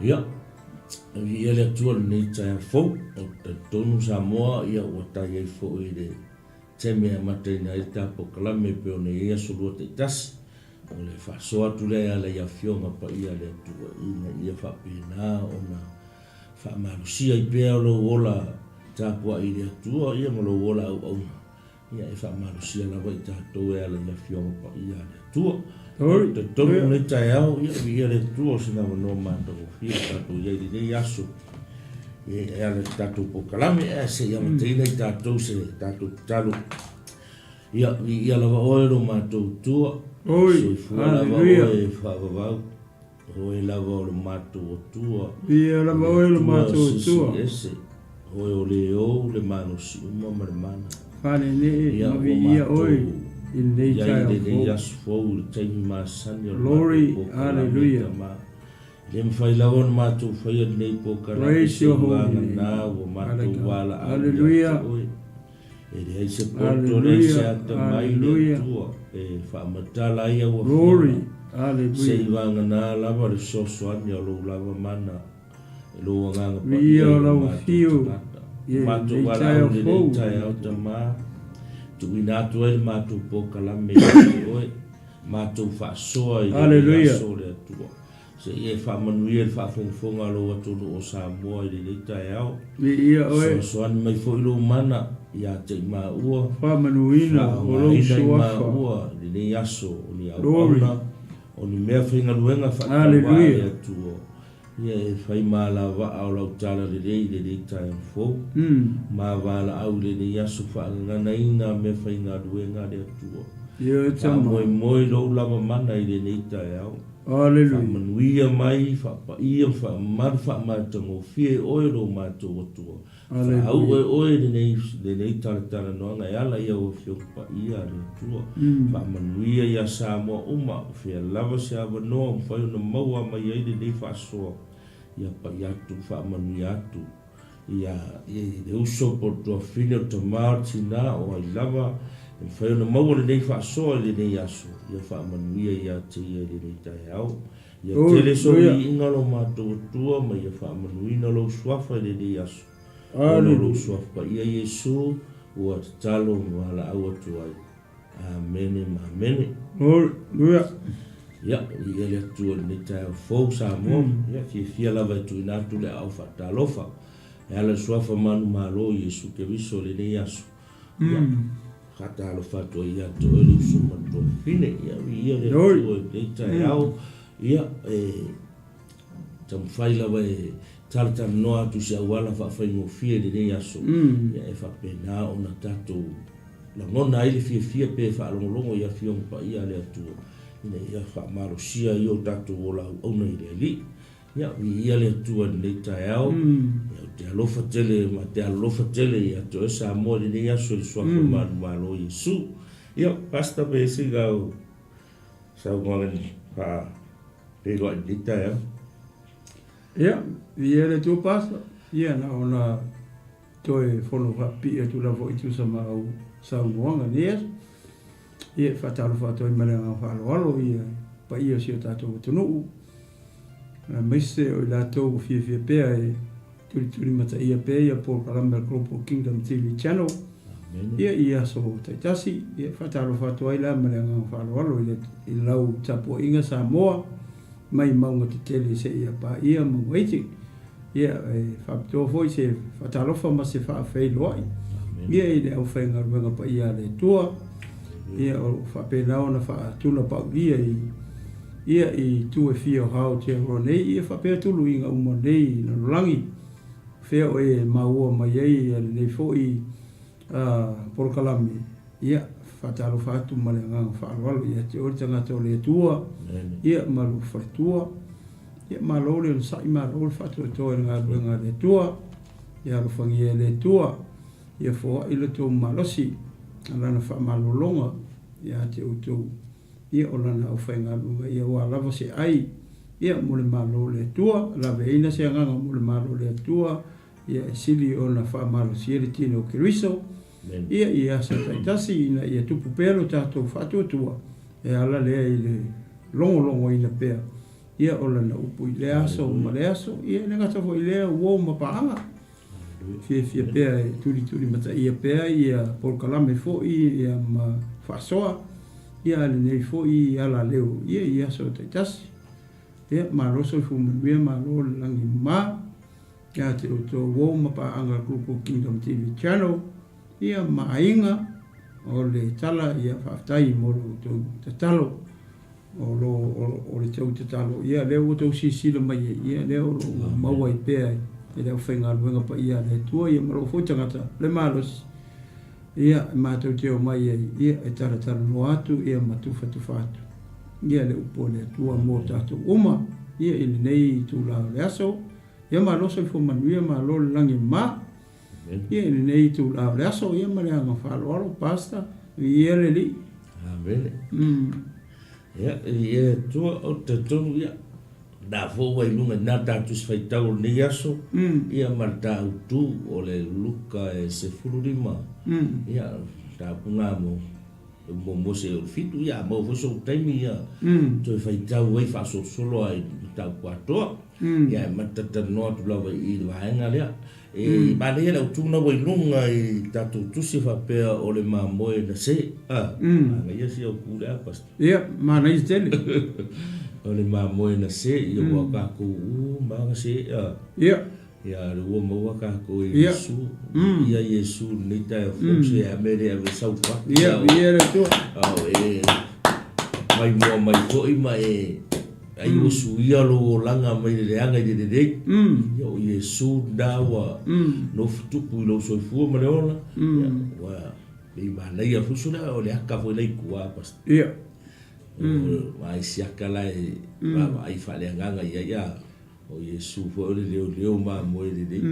Ia, viia le Atua i lenei taeao fou, ou te talitonu Samoa, ia ua tai ai foi i le taimi e amataina ai le ta polokalame e pei ona i ai aso lua taitasi. O le faasoa atu lea e ala i Afioga Paia a le Atua ina ia faapena ona faamalosia ai pea lou ola tapuai i le Atua ia ma lou ola auauna. Ia e faamalosia lava i tatou e ala i Afioga Paia a le Atua. Ou te talitonu i lenei taeao, ia viia le Atua o sina avanoa matagofie ua tatou i ai i lenei aso e ala i le tatou polokalame, ae se i amataina i tatou se tatou tatalo. Ia viia lava oe lo matou Atua, soifua lava oe e faavavau. Oe lava o le matou Atua. Viia lava oe lo matou Atua. Ese, oe o le ou le malosi uma ma le mana. Faaneenee ma viia oe i lenei taeao fou. I lenei aso fou i le taimi masani o le matou polokalame tama. E le mafai lava ona matou faia lenei polokalame seiavagana ua matou valaau ia te oe. E leai se poto, leai se atamai i le Atua e faamatala ai au afioga, seivagana lava le fesoasoani o lou lava mana e lou Agaga Paia i o matou tagata. O matou valaau i lenei taeao tama, tuuina atu ai le matou polokalame ia te oe, matou faasoa i lenei aso le Atua. Se i e faamanuia i le faafogafoga a lou atunuu o Samoa i lenei taeao. Viia oe. Fesoasoani mai foi lou mana ia te i maua. Faamanuina o lou Faaaogaina i suafa. maua i lenei aso o ni Glory. auauna, o ni mea faigaluega faatauvaa a le Hallelujah. Atua. Ia e fai malavaa o lau tala lelei i lenei taeao fou. Ma valaau i lenei aso faagaganaina mea faigaluega a le Atua. Ioe tama. Faamoemoe lou lava mana i lenei taeao. Aleluia. Faamanuia mai, faapaia ma faamamalu faamatagofie e oe lo matou Atua. Faauu e oe lenei, lenei talatalanoaga e ala i au Afioga Paia a le Atua. Faamanuia ia Samoa uma, o fea lava se avanoa o mafai ona maua mai ai lenei faasoa, ia paia atu, faamanuia atu ia le uso po o le tuafafine, o le tama, o le tina, o ai lava e mafai ona maua lenei faasoa i lenei aso, ia faamanuia ia te ia i lenei taeao. Ia tele sou viiga lo matou Atua ma ia faamanuina lou suafa i lenei aso. Ona o lou suafa paia Iesu ua tatalo ma valaau atu ai. Amene ma amene. Hallelujah. Ia, viia le Atua i lenei taeao fou Samoa. Ia, fiafia lava e tuuina atu le aao faatalofa e ala i le suafa manumalo o Iesu Keriso i lenei aso. Ia, faatalofa atu ai ia te oe le uso ma le tuafafine. Ia, viia le Atua i lenei taeao. Ia, e taumafai lava e talatalanoa atu i se auala faafaigofie i lenei aso. Ia, e faapena ona tatou Lagona ai le fiafia pe faalogologo i Afioga Paia a le Atua ina ia faamalosia ai o tatou ola auauna i le Alii. Ia, viia le Atua i lenei taeao. Ia, ou te alofa tele ma te alolofa tele ia te oe Samoa i lenei aso i le Suafa manumalo o Iesu. Ia, Pastor pe ese kau saunoaga faafeiloai i lenei taeao. Ia, viia le Atua Pastor. Ia, na ona Toe fono faapipii atu lava foi tusa ma au saunoaga i lenei aso. Ia, e faatalofa atu ai ma le agaga faaaloalo i le paia o si o tatou atunuu, aemaise o i latou ua fiafia pea e tulitulimataia pea ia polokalame a le Global Kingdom TV Channel ia i aso taitasi. Ia, e faatalofa atu ai la ma le agaga faaaloalo i lau tapuaiga Samoa mai mauga tetele seia paia mauga iti. Ia, e faapitoa foi se faatalofa ma se faafeiloai ia i le aufaigaluega paia a le Atua, ia o lo o faapena ona faatunapaulia i ia i itu e fia o Aotearoa nei, ia faapea tuluiga uma nei i lalolagi, fea o e maua mai ai ia lenei foi polokalame, ia faatalofa atu ma le agaga faaaloalo ia te oe le tagata o le Atua, ia ma lou faletua. Ia malo le onosai, malo le faatoatoa i le galuega a le Atua. Ia alofagia e le Atua, ia foai lo outou malosi a Lana faamalologa ia te outou, ia o Lana aufaigaluega, ia ua lava se ai, ia mo le malo o le Atua, laveaina se agaga mo le malo o le Atua, ia e sili ona faamalosia le tino o Keriso, ia i aso taitasi ina ia tupu pea lo tatou faatuatua, e ala lea i le logologoina pea. Ia, o Lana upu i lea aso ma lea aso, ia, e le gata foi i lea, uo ma paaga. Fiafia pea e tulitulimataia pea ia polokalame foi ia ma faasoa ia a lenei foi alaleo ia i aso taitasi. Ia, malo soifua manuia, malo le lagi mama ia te outou uo ma paaga Global Kingdom TV Channel ia ma aiga o le tala ia faafetai mo lo outou tatalo. O lo o le tou tatalo, ia lea ua tou silasila mai ai, ia lea o lo o maua ai pea e le aufaigaluega paia a le Atua, ia ma lou foi tagata le malosi, ia e matou te omai ai, ia e talatalanoa atu, ia ma tufatufa atu, ia le upu a le Atua mo tatou uma, ia i lenei itula o le aso. Ia malo soifua manuia, malo le lagi e mama. Ia i lenei itula o le aso, ia ma le agaga faaaloalo, Pastor, viia le Alii. Amene. Ia, viia le Atua, ou te talitonu, ia, na foi ua i luga i na ta Tusi Faitau o lenei aso, ia ma le ta autu o le Luka e 15, ia, mataupu na mo le muamua seia o le 7, ia, a maua foi sou taimi, ia, toe faitau ai faasolosolo ai mataupu atoa. Ia, e matatalanoa atu lava i i le vaega lea. E manaia le autu na ua i luga i tatou tusi faapea o le mamoe na se. A, manaia si autu lea, Pastor. Ia, manaia tele. O le mamoe na se, ia ua tatou u ma na se. A. Ia. Ia, le ua maua tatou e Iesu. Ia Iesu lenei taeao fou se a mea le ave sau fatu. Ia, ia le Atua. Ao e mai moa mai foi ma e Ai ua suia lou olaga mai le leaga i le lelei. Ia o Iesu lena ua nofo tupu i lou soifua ma le ola. Ia ua pei manaia foi so lea o le aka foi la i tua Pastor. Ia. O isi aka la e vaavaai faaleagaga i ai a o Iesu foi o le leoleo mamoe lelei.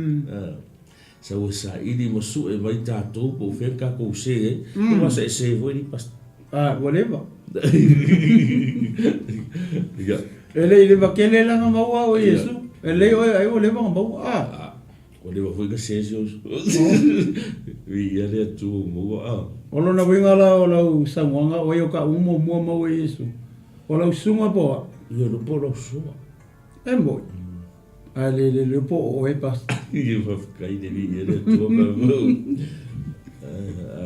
Sau e saili ma sue mai tatou po o fea tatou se ai. Aua sa e se foi ni Pastor. Ah, ua leva. Ia. E le i leva tele la na maua o Iesu. E lelei oe ai ua leva na maua. Ah. Ah, ua leva foi na se si oso. Viia le Atua ua maua. Ah. O lona uiga la o lau saunoaga, o ai o ka uma muamua maua i Iesu? O lau susuga po o au? Ia, po o lau susuga. E moi. Ae le le le po o oe Pastor. Ia faafetai le Alii le Atua ma mau.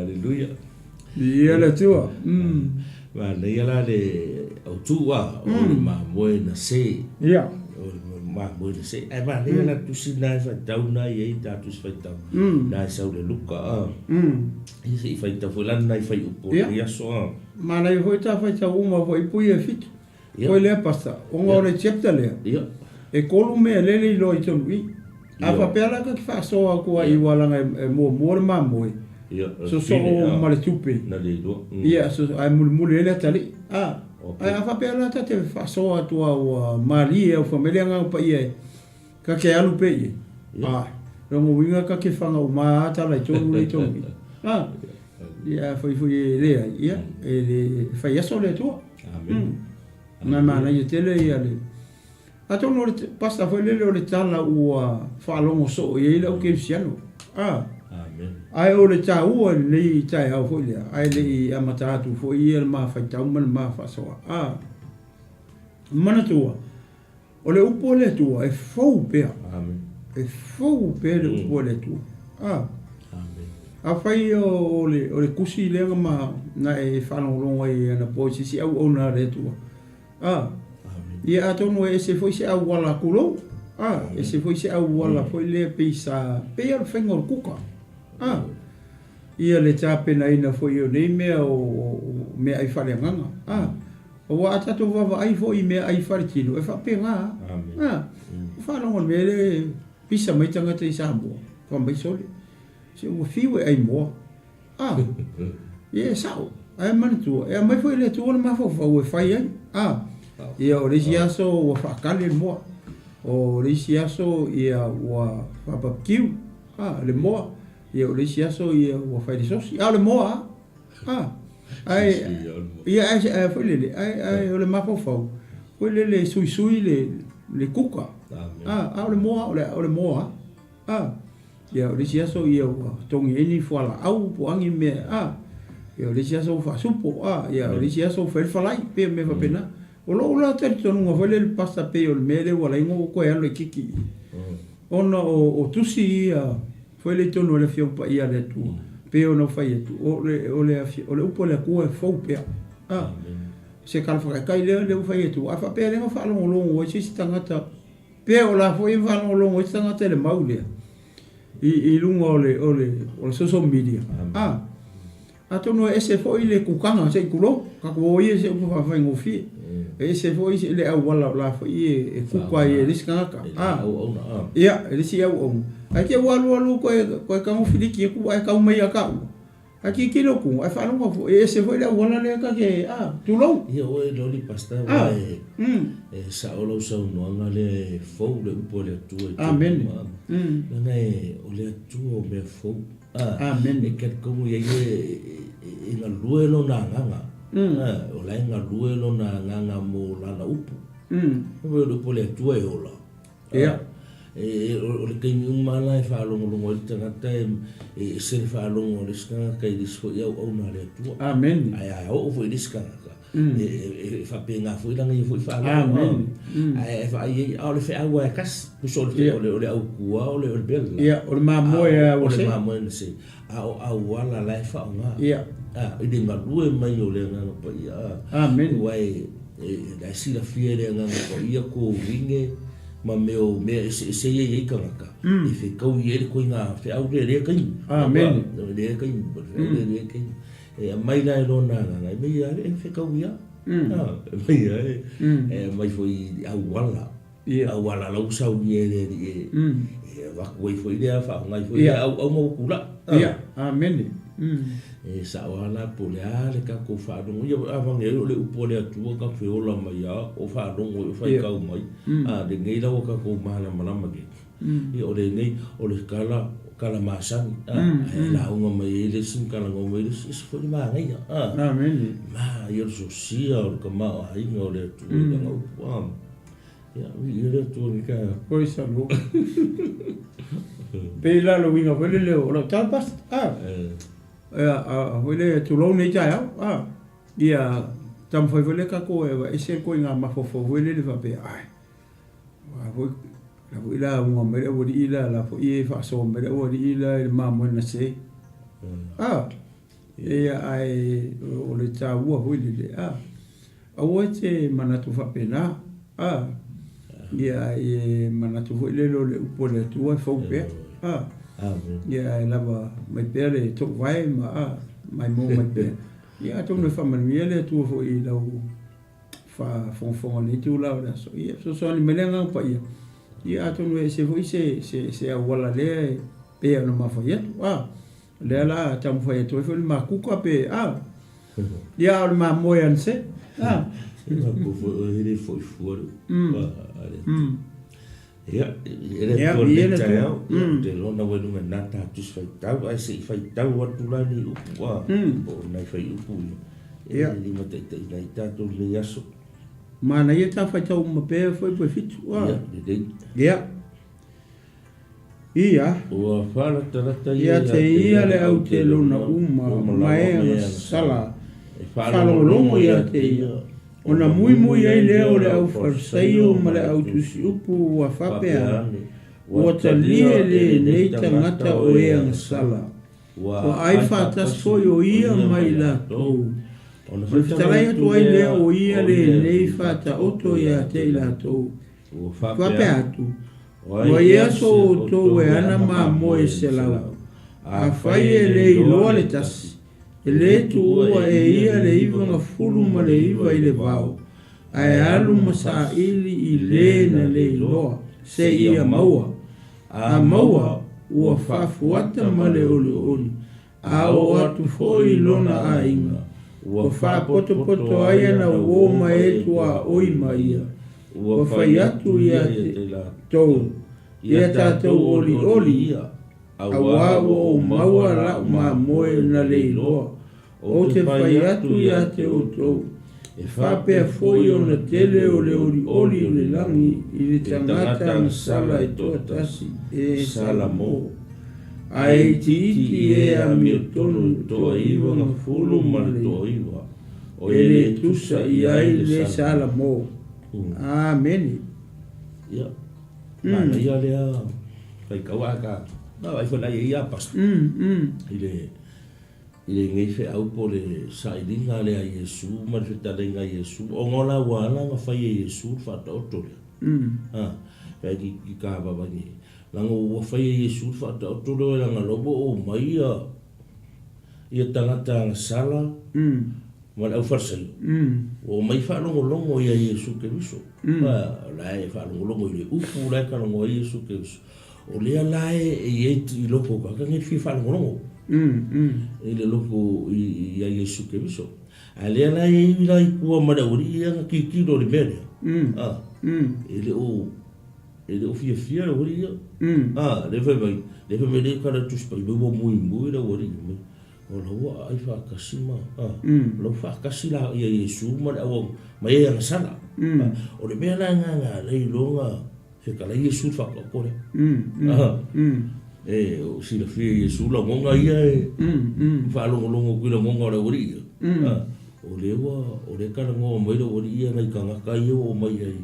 Aleluia. Viia le Atua. Manaia la le autu a o le mamoe na se. Ia. O le mamoe na se. Ae manaia la tusi na e faitau na i ai ta tusi faitau. Na e sau le Luka a. Ia se i faitau foi la na i fai upu o lenei aso a. Manaia foi ta faitau uma foi pui e fitu. Koe lea Pastor, ona o le chapter lea, e kolu mea lele iloa i tonu i. A faapea la ka te faasoa atu ai aua leaga e muamua le mamoe, sosoo ma le tupe, ia, ae mulimuli ai le atalii. A, ae a faapea la ta te faasoa atu a ua malie au fai mai le Agaga Paia e ka te alu pea i ai. A, lona uiga ka te fana uma a tala i tonu lea i tonu i. A, ia a fai foi e leai, ia, e le fai aso le Atua. Amen. Na manaia tele ia le Atonu o le pasta foi lele o le tala ua faalogo soo i ai le au kerisiano. A. Amen. Ae o le taua i lenei taeao foi lea, ae le i amata atu foi ia le ma faitau ma le ma faasoa. A. Manatua, o le upu a le Atua e fou pea. Amen. E fou pea le upu a le Atua. A. Amen. Afai o le, o le tusi lea na ma, na e faalogologo ai anapo i se isi auauna a le Atua. A. Amen. Ia atonu e ese foi se auala tulou. A. Ese foi se auala foi lea pei sa, pei lava o le faiga o le kuka. A. Ia le tapenaina foi o nei mea o, o meaai faaleagaga. A. Aua a tatou vaavaai foi i meaai faletino, e faapena lava. A. Faalogo i le mea lea e pisa mai tagata i Samoa, fai mai sole, se ua fiu e ai moa. A. Ia e sao. Ae manatua, e aumai foi e le Atua le mafaufau e fai ai. A. Ia o le isi aso ua faakale le moa. O le isi aso ia ua faababekiu a le moa. Ia o le isi aso ia ua fai le sosi. A o le moa lava. A, ae, ia, ae, ae foi lele, ae, ae o le mafaufau, foi lele e suisui le, le kuka. A, a o le moa, o le, o le moa, a. Ia, o le isi aso, ia, ua togi ai ni fualaau po o a ni mea, a. Ia, o le isi aso ua faasupo, a. Ia, o le isi aso ua fai le falai, pei o mea faapena. O lou la talitonuga foi lea i le pasta pei o le mea lea ua ala ai ona ou toe alu laitiiti i i, ona o tusi ia foi lea i totonu o le Afioga Paia a le Atua, pei ona ou fai atu, o le, o le, o le upu a le Atua e fou pea. A, se tala faataitai lea, lea ua fai atu, a faapea lea na faalogologo ai se isi tagata, pe o la foi e faalogologo ai se tagata i le mau lea, i, i luga o le, o le, o le social media. A, Atonu e ese foi le kukana se i tulou, tatou o ia i se upu faafaigofie. E ese foi le auala o la foi e kuka ai e le isi tagata. A, ia, e le isi auauna. Ae te i ua alu alu toe, toe tago filiki atu ae tau mai ia taua. Ae tilotilo atu, ae faalogo foi, e ese foi le auala lea ta te, a, tulou. Ia oe loli pastor A, aua e e sao lau saunoaga lea e fou le upu a le Atua i Amene. totonu a leaga e o le Atua o mea fou. Amene. E talitonu i ai e galue lona agaga. O la e galue lona agaga mo lana upu. O le upu a le Atua e ola. Ia. O le taimi uma la e faalogologo ai le tagata e ese le faalogo a le isi tagata i le isi foi auauna a le Atua. Amene. Ae a oo foi i le isi tagata, e faapena foi lana ia foi faalogo. Ae vaai ai, a o le feau lava e tasi, tusa o le o le autua o le mea lela. Ia, o le mamoe lava ua se. O le mamoe na se. A o auala la e faaaoga. Ia. I le galue mai o le Agaga Paia. Amene. Aua e la e silafia e le Agaga Paia kovine ma mea o mea eseese ia e i ai tagata, e fetaui ai le koina feau lea i lea taimi. Amene. I lea taimi, o le feau lea i lea taimi. E aumai la e lona agaga, e mea ia e fetau ia. E mea ia e aumai foi i auala, auala la ua saunia e le Alii e avatu ai foi lea faaaoga ai foi lea auauna ua tulai. Ia, amene. E sao lava la po o le a le tatou faalogo, ia a vane ai o le upu a le Atua tatou te ola mai lava o faalogo ai o faitau mai, a lenei la ua tatou malamalama nei. Ia o lenei, o le tala, tala masani, a, ae lauga mai ai le isi ma talanoa mai le isi, e ese foi le manaia, a. Amene. Manaia le sosia o le tamaoaiga o le Atua i lana upu, a. Ia, viia le Atua i lenei taeao. Oi sa lua. Pei la le uiga foi lele o lau tala pastor, a. Ia, a, foi le tulou nei taeao, a. Ia taumafai foi le tatou e aveese le ituaiga mafaufau foi lele faapea, ai, a foi, La foi lauga mai le aualii la, la foi e faasoa mai le aualii la i le mamoe na se. Ah, ia ae o le taua foi lele, ah, aua e te manatu faapena, ah, ia ae e manatu foi lele o le upu a le Atua e fou pea, ah, ia ae lava mai pea le toovae ma, ah, maimoa mai pea. Ia atonu e faamanuia le Atua foi i lau faafogafoga i lenei itula o le aso. Ia fesoasoani mai le Agaga Paia, ia atonu e ese foi se, se, se auala lea e pei ona ma fai atu. A, o lea la taumafai atu ai foi le makuka pe, a, ia a o le mamoe anse. A. E le foi fua le Ia, e le atua lenei taeao, ia, ou te iloa na ua i luga i nā tā tusi faitau, ae se i faitau atu la ni upu, a, po o nai fuaiupu ia, e limataitaiina ai tatou i lenei aso. Manaia tā faitau uma pea foi pe fitu, a. Ia, lelei. Ia. Ia. Ua faalatalata ia Ia te ia le au te lona uma, ma e agasala, e faalogologo ia te ia. Ona muimui ai lea o le au Farisaio ma le au tusiupu ua faapea ane, Ua talia e lenei tagata o e agasala, ua ai faatasi foi o ia ma i latou. Ona fetalai atu ai lea o ia lenei faataoto ia te i latou, Ua faapea atu, Ua i aso outou e ana mamoe 100, afai e le iloa le tasi, E le tuua e ia le 99 i le vao, ae alu ma saili i le na le iloa, seia maua. A maua, ua faafuata ma le olioli, a oo atu foi i lona aiga, ua faapotopoto ai ana uo ma e tuaoi ma ia, ua fai atu ia te tou, ia tatou olioli, Auā ua ou maua la'u mamoe na le iloa, ou te fai atu iā te outou, e faapea foi ona tele o le olioli o le lagi i le tagata agasala e toatasi e Salamo, ae itiiti e amiotonu 99. e le tusa i ai le Salamo. Amene. Ia, manaia lea faitau a ka, na vaai foi la i ai ia Pastor. I le i lenei feau po o le sailiga lea a Iesu ma le fetalaiga a Iesu, ona o la ua ala ona fai e Iesu le faataoto lea. A, pe a i ka vaavaai nei, leaga ua fai e Iesu le faataoto lea leaga o la ua oo mai ia ia tagata agasala ma le aufalesaio, ua omai faalogologo ia Iesu Keriso. A, o la e faalogologo i le upu la e talanoa ai Iesu Keriso. O lea la e i ai i loko o tagata nei fia faalogologo i le loko i a Iesu Keriso. A lea la e i la i tua ma le aualii ia na tilotilo i le mea lea. A, e le o, e le o fiafia le aualii ia. A, lea fai mai, lea fai mai le tala Tusi Paia, ua muimui le aualii mai. O la ua aai faatasi ma, a, o la ua faatasi la ia Iesu ma le au, ma e agasala. O le mea la lena na alai loa na Fetalai Iesu le faataoto lea. E silafia e Iesu lagona ia e faalogologo atu i lagona o le aualii ia. O lea ua, o lea e talanoa mai le aualii ia nai tagata ia ua omai ai,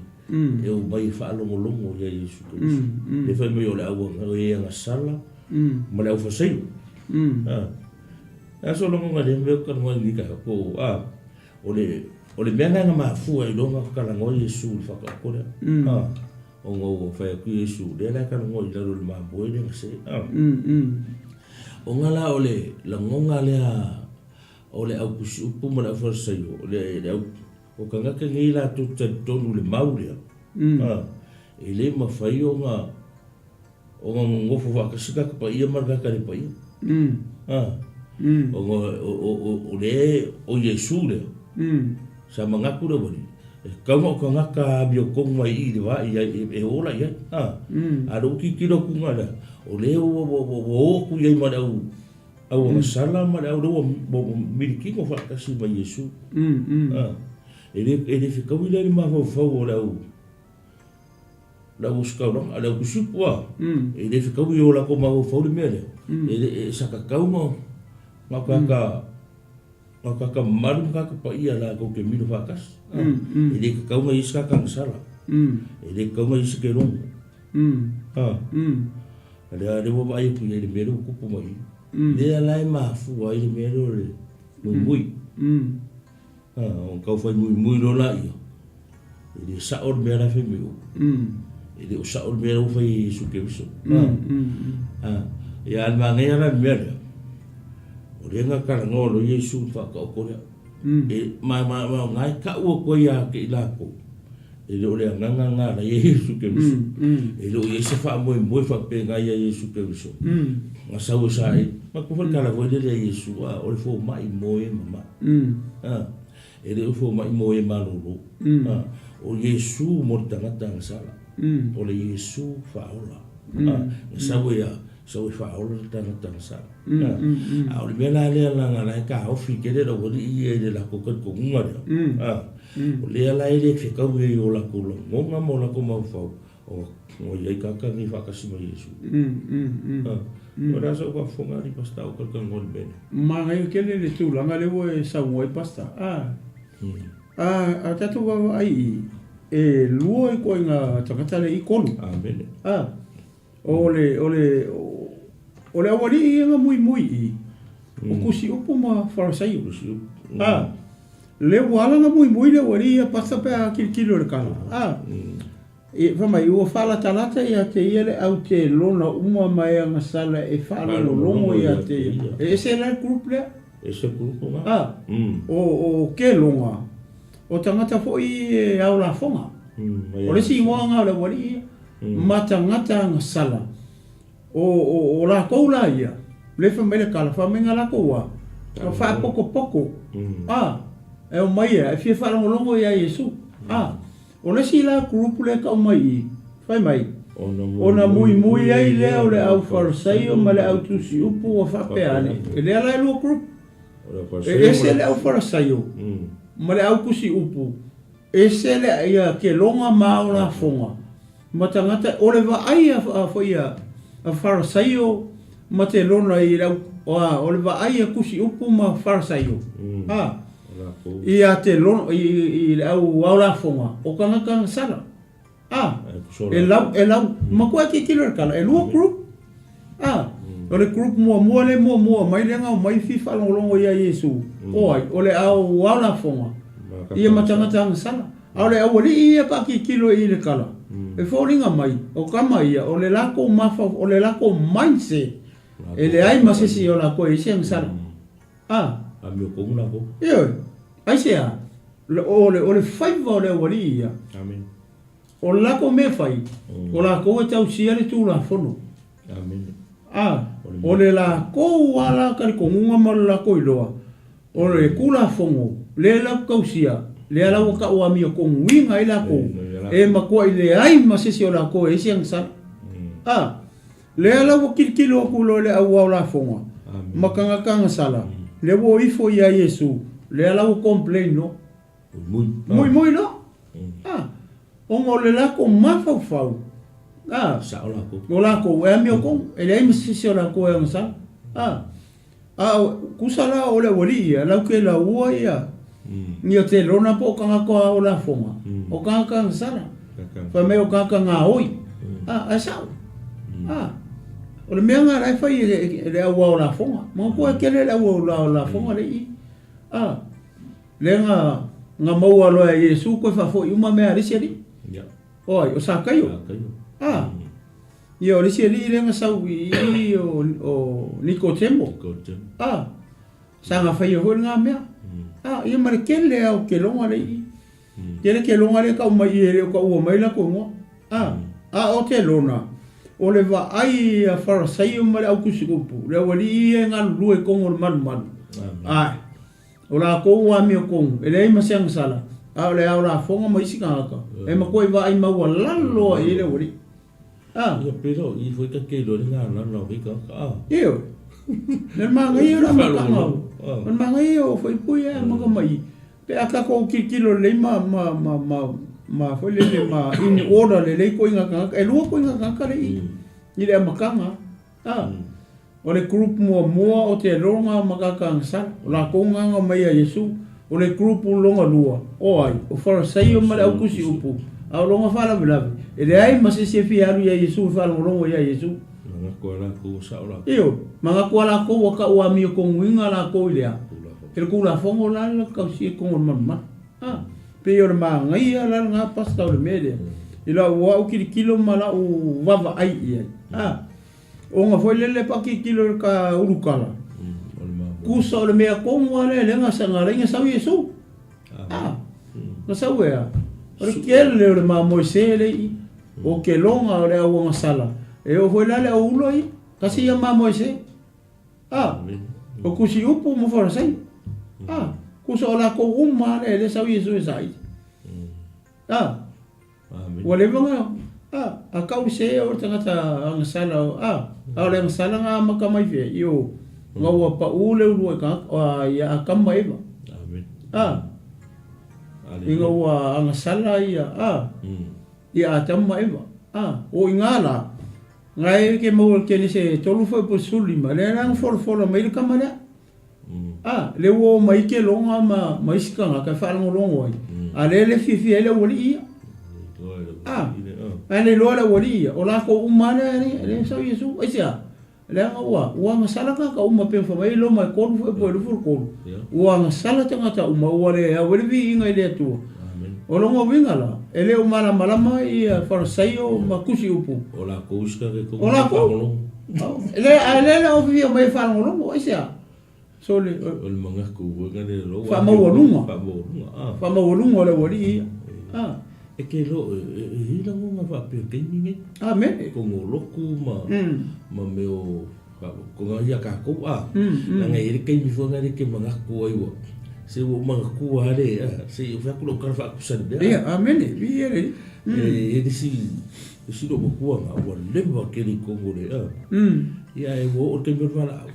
e omai e faalogologo ia Iesu Keriso. Lea fai mai o le au e agasala ma le aufaseio. A so lagona lea mea ou te talanoa ai i lenei taeao po o a. O le, o le mea lena na mafua ai loa ona talanoa Iesu i le whakaako lea. A, ona ua whai atu Iesu, lea la e talanoa i lalo i le mamoe lea na se. A. Ona la o le lagona lea o le au tusiupu ma le au Farisaio, o le, le au, o tagata nei latou te talitonu i le mau lea. A, e le mafai ona, ona nonofo faatasi le tagata paia ma le tagata le paia. A, ona o le, o Iesu lea, sa manatu le aualii, e tatau ona o tagata amiotonu mai i i le va i ai, e ola i ai. A, a o lea ua tilotilo atu i ina, o lea ua o atu i ai ma le au, au agasala ma le au lea ua milikino faatasi ma Iesu. A, e le fetaui la i le mafaufau o le au, Le au ositaulaga, le au tusipu a, e le fetaui i o latou mafaufau le mea lea, e sa tatau na tagata, na tagata mamalu ma tagata paia latou te milo faatasi. E le tatau na i ai se tagata agasala, e le tatau na i ai se kelogo. A lea lea ua vaai atu i ai i le mea lea ua tupu mai i i. Lea la e mafua ai le mea lea o le muimui. Ona tau fai muimui loa laia, e le sao le mea la e fai mai oe. E le o sao le mea la ua fai e Iesu Keriso. Ia a le manaia la le mea lea, o lea na talanoa loa Iesu i le faataoto lea. E ma ma ma na e tau atu ai ia te i latou, e le o le agaga lena la i ai Iesu Keriso. E le o i ai se faamoemoe faapena ia Iesu Keriso. Na sau e saili. Manatua foi le tala foi lele a Iesu, o le fomai mo e mama. E le o fomai mo e malolo. O Iesu mo le tagata agasala. O le Iesu faaola. Na sau e a? Sau e faaola le tagata agasala. A o le mea la lea leaga la e taofi tele le aualii ia i le latou talitonuga lea. O lea la e le fetaui ai i o latou lagona ma o latou mafaufau, Ua i ai tagata nei faatasi ma Iesu. O le a sau faafofoga alii Pastor o talanoa i le mea lea. Manaia tele le tulaga lea ua e saunoa ai Pastor. A, a tatou vaavaai i i, e lua ituaiga tagata lea i tolu. Amene. A, o le, o le, o le aualii ia na muimui i i, o Tusiupu ma Farasaio. Tusiupu. A, lea ua ala na muimui le aualii ia Pastor pe a tilotilo i le tala. A, E fai mai, ua faalatalata ia te ia le au telona uma ma e agasala e faalogologo ia te ia. E ese la le group lea. Ese group nga. A, o keloga, o tagata foi e ao lafoga. O le isi igoa nga o le aualii ia, ma tagata agasala. O lakou la ia, lea fai mai le tala, fai mai nga lakou a, na faapokopoko, a, e omai ia, e fia faalogologo ia Iesu, a. O le isi la group lea e tau mai i i, fai mai, Ona muimui ai lea o le au Farisaio ma le au Tusiupu ua faapea ane, e lea la e lua group. E ese le au Farisaio ma le au Tusiupu, ese le ia keloga ma ao lafoga ma tagata, o le vaai a foi a Farisaio ma telona i le au, o le vaai a Tusiupu ma Farisaio, a. Ia te lono i le au ao lafoga o tagata agasala. A, e lau, e lau, matua e tilotilo i le tala, e lua group. A, o le group muamua lea e muamua mai lea na omai fia faalogologo ia Iesu, o ai? O le au ao lafoga, ia ma tagata agasala. A o le aualii ia pe a tilotilo i le tala, e foliga mai, o tama ia, o le latou mafaufau, o le latou mindset, e leai ma se isi o latou e i ai se agasala. A. Amio tonu latou. Ioe. Aisea? O le, o le faiva o le aualii ia. Amen. O le latou mea fai, o latou e tausia le Tulafono. Amen. A. O le latou lava la talitonuga ma le latou iloa, o le Tulafono lea latou tausia, lea la ua tau amiotonuina ai latou, e matuai leai ma se isi o latou e ai se agasala. A. Lea la ua tilotilo atu loa le au ao lafoga ma tagata agasala, lea ua o ifo ia Iesu, lea la ua complain loa. Muimui loa. A, ona o le latou mafaufau, a, o latou e amiotonu, e leai ma se isi o latou e agasala. A, a o, tusa la o le aualii ia, latou te laua ia, ia telona po o tagata ao lafoga, o tagata agasala. Fai mai o tagata gaoi. A, ae sao. A, o le mea lena la e fai e le au ao lafoga. Manatua e tele le au ao lafoga lea i i. A, lea na, na maua loa e Iesu toe faafoi uma mea a le isi alii. O ai? O Sakaio. A, ia o le isi alii lea na sau i i o Nikotemo. A, sa na faia foi lena mea. A, ia ma le tele lava o keloga lea i i. Tele keloga lea e tau mai i i e le o taua mai latou igoa. A, a o te lona, o le vaai a Farasaio ma le autusikupu, le aualii ia e galulue i totonu o le malumalu, ae, o latou ua amiotonu, e leai ma se agasala, a o le ao lafoga ma isi tagata, e matua i vaai maualalo ai i le aualii. A. Ia pei la o i foi ta te iloa le gagana o nei tagata, a. Ioe. Le manaia o le amataga o, o le manaia o Faipui ae amata mai i. Pe a tatou tilotilo lelei ma, ma, ma, ma, ma foi lele ma in order lelei koiga tagata, e lua koiga tagata lea i, i le amataga. A. O le group muamua o te loga ma Kakagasala, o latou gaga mai ia Iesu. O le group lona lua, o ai? O Farasaio ma le au tusi upu, a o lona faalavelave, e leai ma se isi e fia alu ia Iesu e faalogologo ia Iesu. Manatu a latou ua sao latou. Ioe, manatu a latou ua tau amiotonuina latou i le a? I le Tulafono la le tausia i totonu o le manumanu. A, pei o le manaia la lena pastor o le mea lea, i lau au tilotilo ma lau vaavaai i ai. A. Ona foi lele patilotilo i ka ulukala, kusa o le mea tonu lava lea lea na alai na sau Iesu. A, na sau e a? O le tele o le mamoe se le i, o ke loga o le au agasala, e oo foi la le au ula ia, tasi ia mamoe se. A, o kusi upu ma Farasaio. A, kusa o lakou uma lava lea lea sau Iesu e saili. A, Ua leva na a a kau se o le tagata agasala o a a o le agasala na amata mai fea i o na ua pau le ulua i tagata a ia Atamu ma Eva. A ina ua agasala ia a ia Atamu ma Eva. A o i na la na e ke maua le Kenese 3 foi po 15 lea la na folafola mai le tama lea. A, lea ua omai ke loga ma, ma isi tagata e faalogologo ai, a lea le fiafia ai le aualii ia. A, ae le iloa le aualii ia, o lakou uma lava lea, lea sau Iesu, aisea? Leaga ua, ua agasala tagata uma pei ona fai mai Roma e 3 foi po o 23, ua agasala tagata uma ua le au ai le viiga i le Atua. O lona uiga la, e le o malamalama ia Farisaio ma tusi upu. O lakou isi tagata e O lakou. Le, ae lea le ofifia mai e faalogologo, aisea? So le, O le manatu foi na le loa. Faamaualuga. Faamaualuga, ah. Faamaualuga o le aualii ia. Ah. E ke lo, e i ai lagona faapea i taimi nei. Amene. Kogo lotu ma, ma mea o, koga ia kākou, ah. Leaga e i ai le taimi foi na le ke manatu ai ua, se ua ou manatua lava le, ah, se i fai atu lau tala faatusa i le mea. Ia, amene, viia le Alii. E i ai le isi, isi loomatua na ua leva tele i totonu o le, ah. Ia ae ua oo i le taimi o le valaau.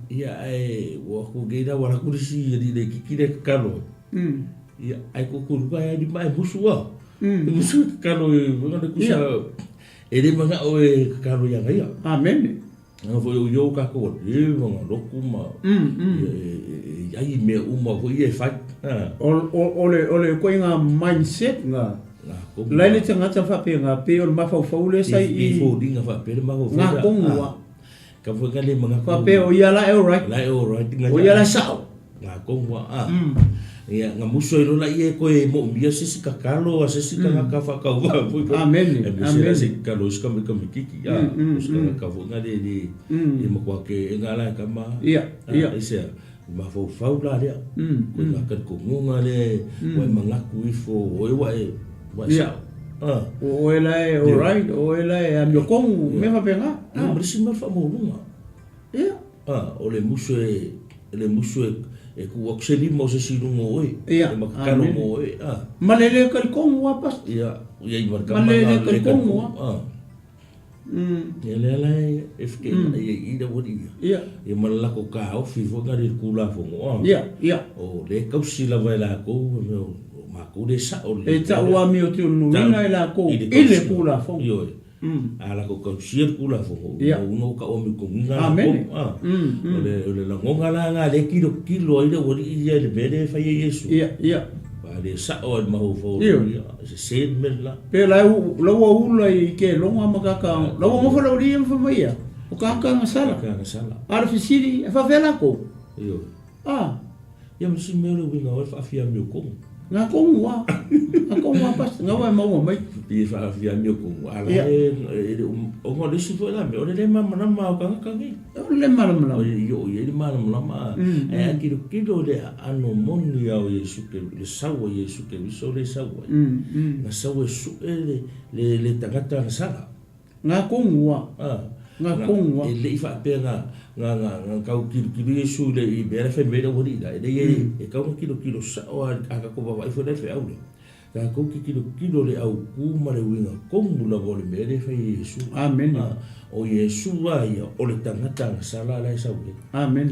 Ia ae ua atu nei la ua alu atu le isi alii laitiiti lea e tatalo ai. Ia ae tutunuka ai lima ae musu lava. E musu e tatalo e le kusa e le manao e tatalo ia ia. Amene. Nga foi o io ka ko le nga loku ma. E ai mea uma foi e fai. O le koe ngā mindset ngā. Lai le tagata faapea ngā pe o le mafaufau le sai i. I foliga faapea le mafaufau. Ngā kongu a. Ka foi ka le manga. Faapea o ia la e alright. La e alright. O ia la sao. Ngā kongu a. Ia, nga muso i lola ia e koe mo mia se si kakalo a se si kanga ka whakauva foi ko. Amen. E me se se kalo se kame kame kiki a. O se kanga ka foi nga le le. E mo kwa ke e nga la kama. Ia, ia. E se mafaufau la lea. Ko ngā karikongonga lea ua e mangaku ifo o oe ua e ua e sao. O oe la e alright, o oe la e amiokongu, mea faapena. Ia, ma le isi mea o le faamaualuga. Ia. O le musu e, le musu e, e tuu atu se lima o se isi i luga o oe. Ia. E makakalo mo oe. Ma le le karikongu lava, Pastor. Ia, ia i ma le kama. Ma le le karikongu lava. Ia lea la e fekeina ia i le aualii ia. Ia. Ia ma le lako kaofi foi nga le Tulafono a. Ia, ia. O le kausi lava e lakou e mea o makou le sao le. E tau amiotunuina e lakou i le Tulafono. Ioe. A lako kausia le Tulafono. Ia. O uga o ka omi kongiga Amene. A. O le lagoga la nga le kilokilo ai le aualii ia i le mea lea e fai e Iesu. Ia, ia. Fa le sao ai le mafaufau Ioe. Ia, se se le mea le la. Pe la la ua ula i ke longa ma kaka. La ua ngofa la uli ma mai ia. O kaka nga sala. Kaka nga sala. A le fesili e faafea lakou. Ioe. Ah. Ia ma si mea o le uiga o le faafia mi o kongu. Nga kongu a. Nga kongu a pas. Nga wa maua mai. Pi faafia mi o kongu. Ala e e o ngo le si foi la me o le le malamalama o kanga kangi. O le malamalama. O i o i le malamalama. E a kilo kilo le ano moni au Iesu ke le sau o Iesu ke viso le sau. Nga sau e su e le tagata nga sala. Nga kongu a. Ah. Nga kongu a. E le i faapea nga kau kilokilo Iesu i le i mea le fai mai le aualii la. E le e kau nga kilokilo sao a a ka vavaai foi le feau lea. Takou te kilokilo le autū ma le uiga komu lava o le mea lea e fai e Iesu. Amene. O Iesu lava ia o le tagata agasala la e sau ai. Amene.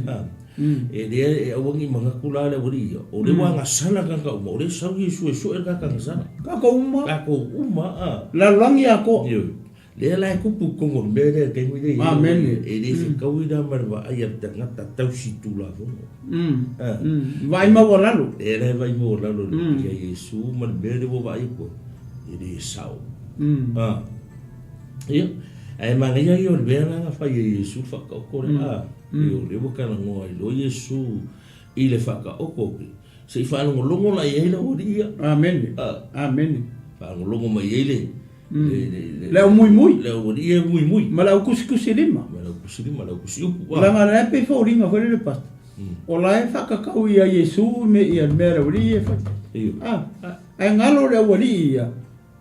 E lea e aua ne i manatu la le aualii ia, o lea ua agasala tagata uma, o lea e sau Iesu e sue le tagata agasala. Tatou uma. Tatou uma, a. Lalolagi atoa. Ioe. Lea la e tupu i totonu o le mea lea i le taimi lea i ai. Amene. E le fetaui la ma le vaai a le tagata tausi Tulafono. Vaai maualalo. Lea la e vaai maualalo ia Iesu ma le mea lea ua vaai atu ai, e le sao. Ia, ae manaia ia o le mea la na fai e Iesu le faataoto lea. Ia o lea ua talanoa ai loa Iesu i le faataoto, se i faalogologo la i ai le aualii ia. Amene. Amene. Faalogologo mai ai le le Le au muimui. Le aualii e muimui. Ma le au kusikusi lima. Ma le au kusi lima, le au kusi upu. Leaga la e pei foliga foi lele pastor. O la e faakakau ia Iesu me ia le mea a le aualii e fai. Ioe. Ae galo le aualii ia.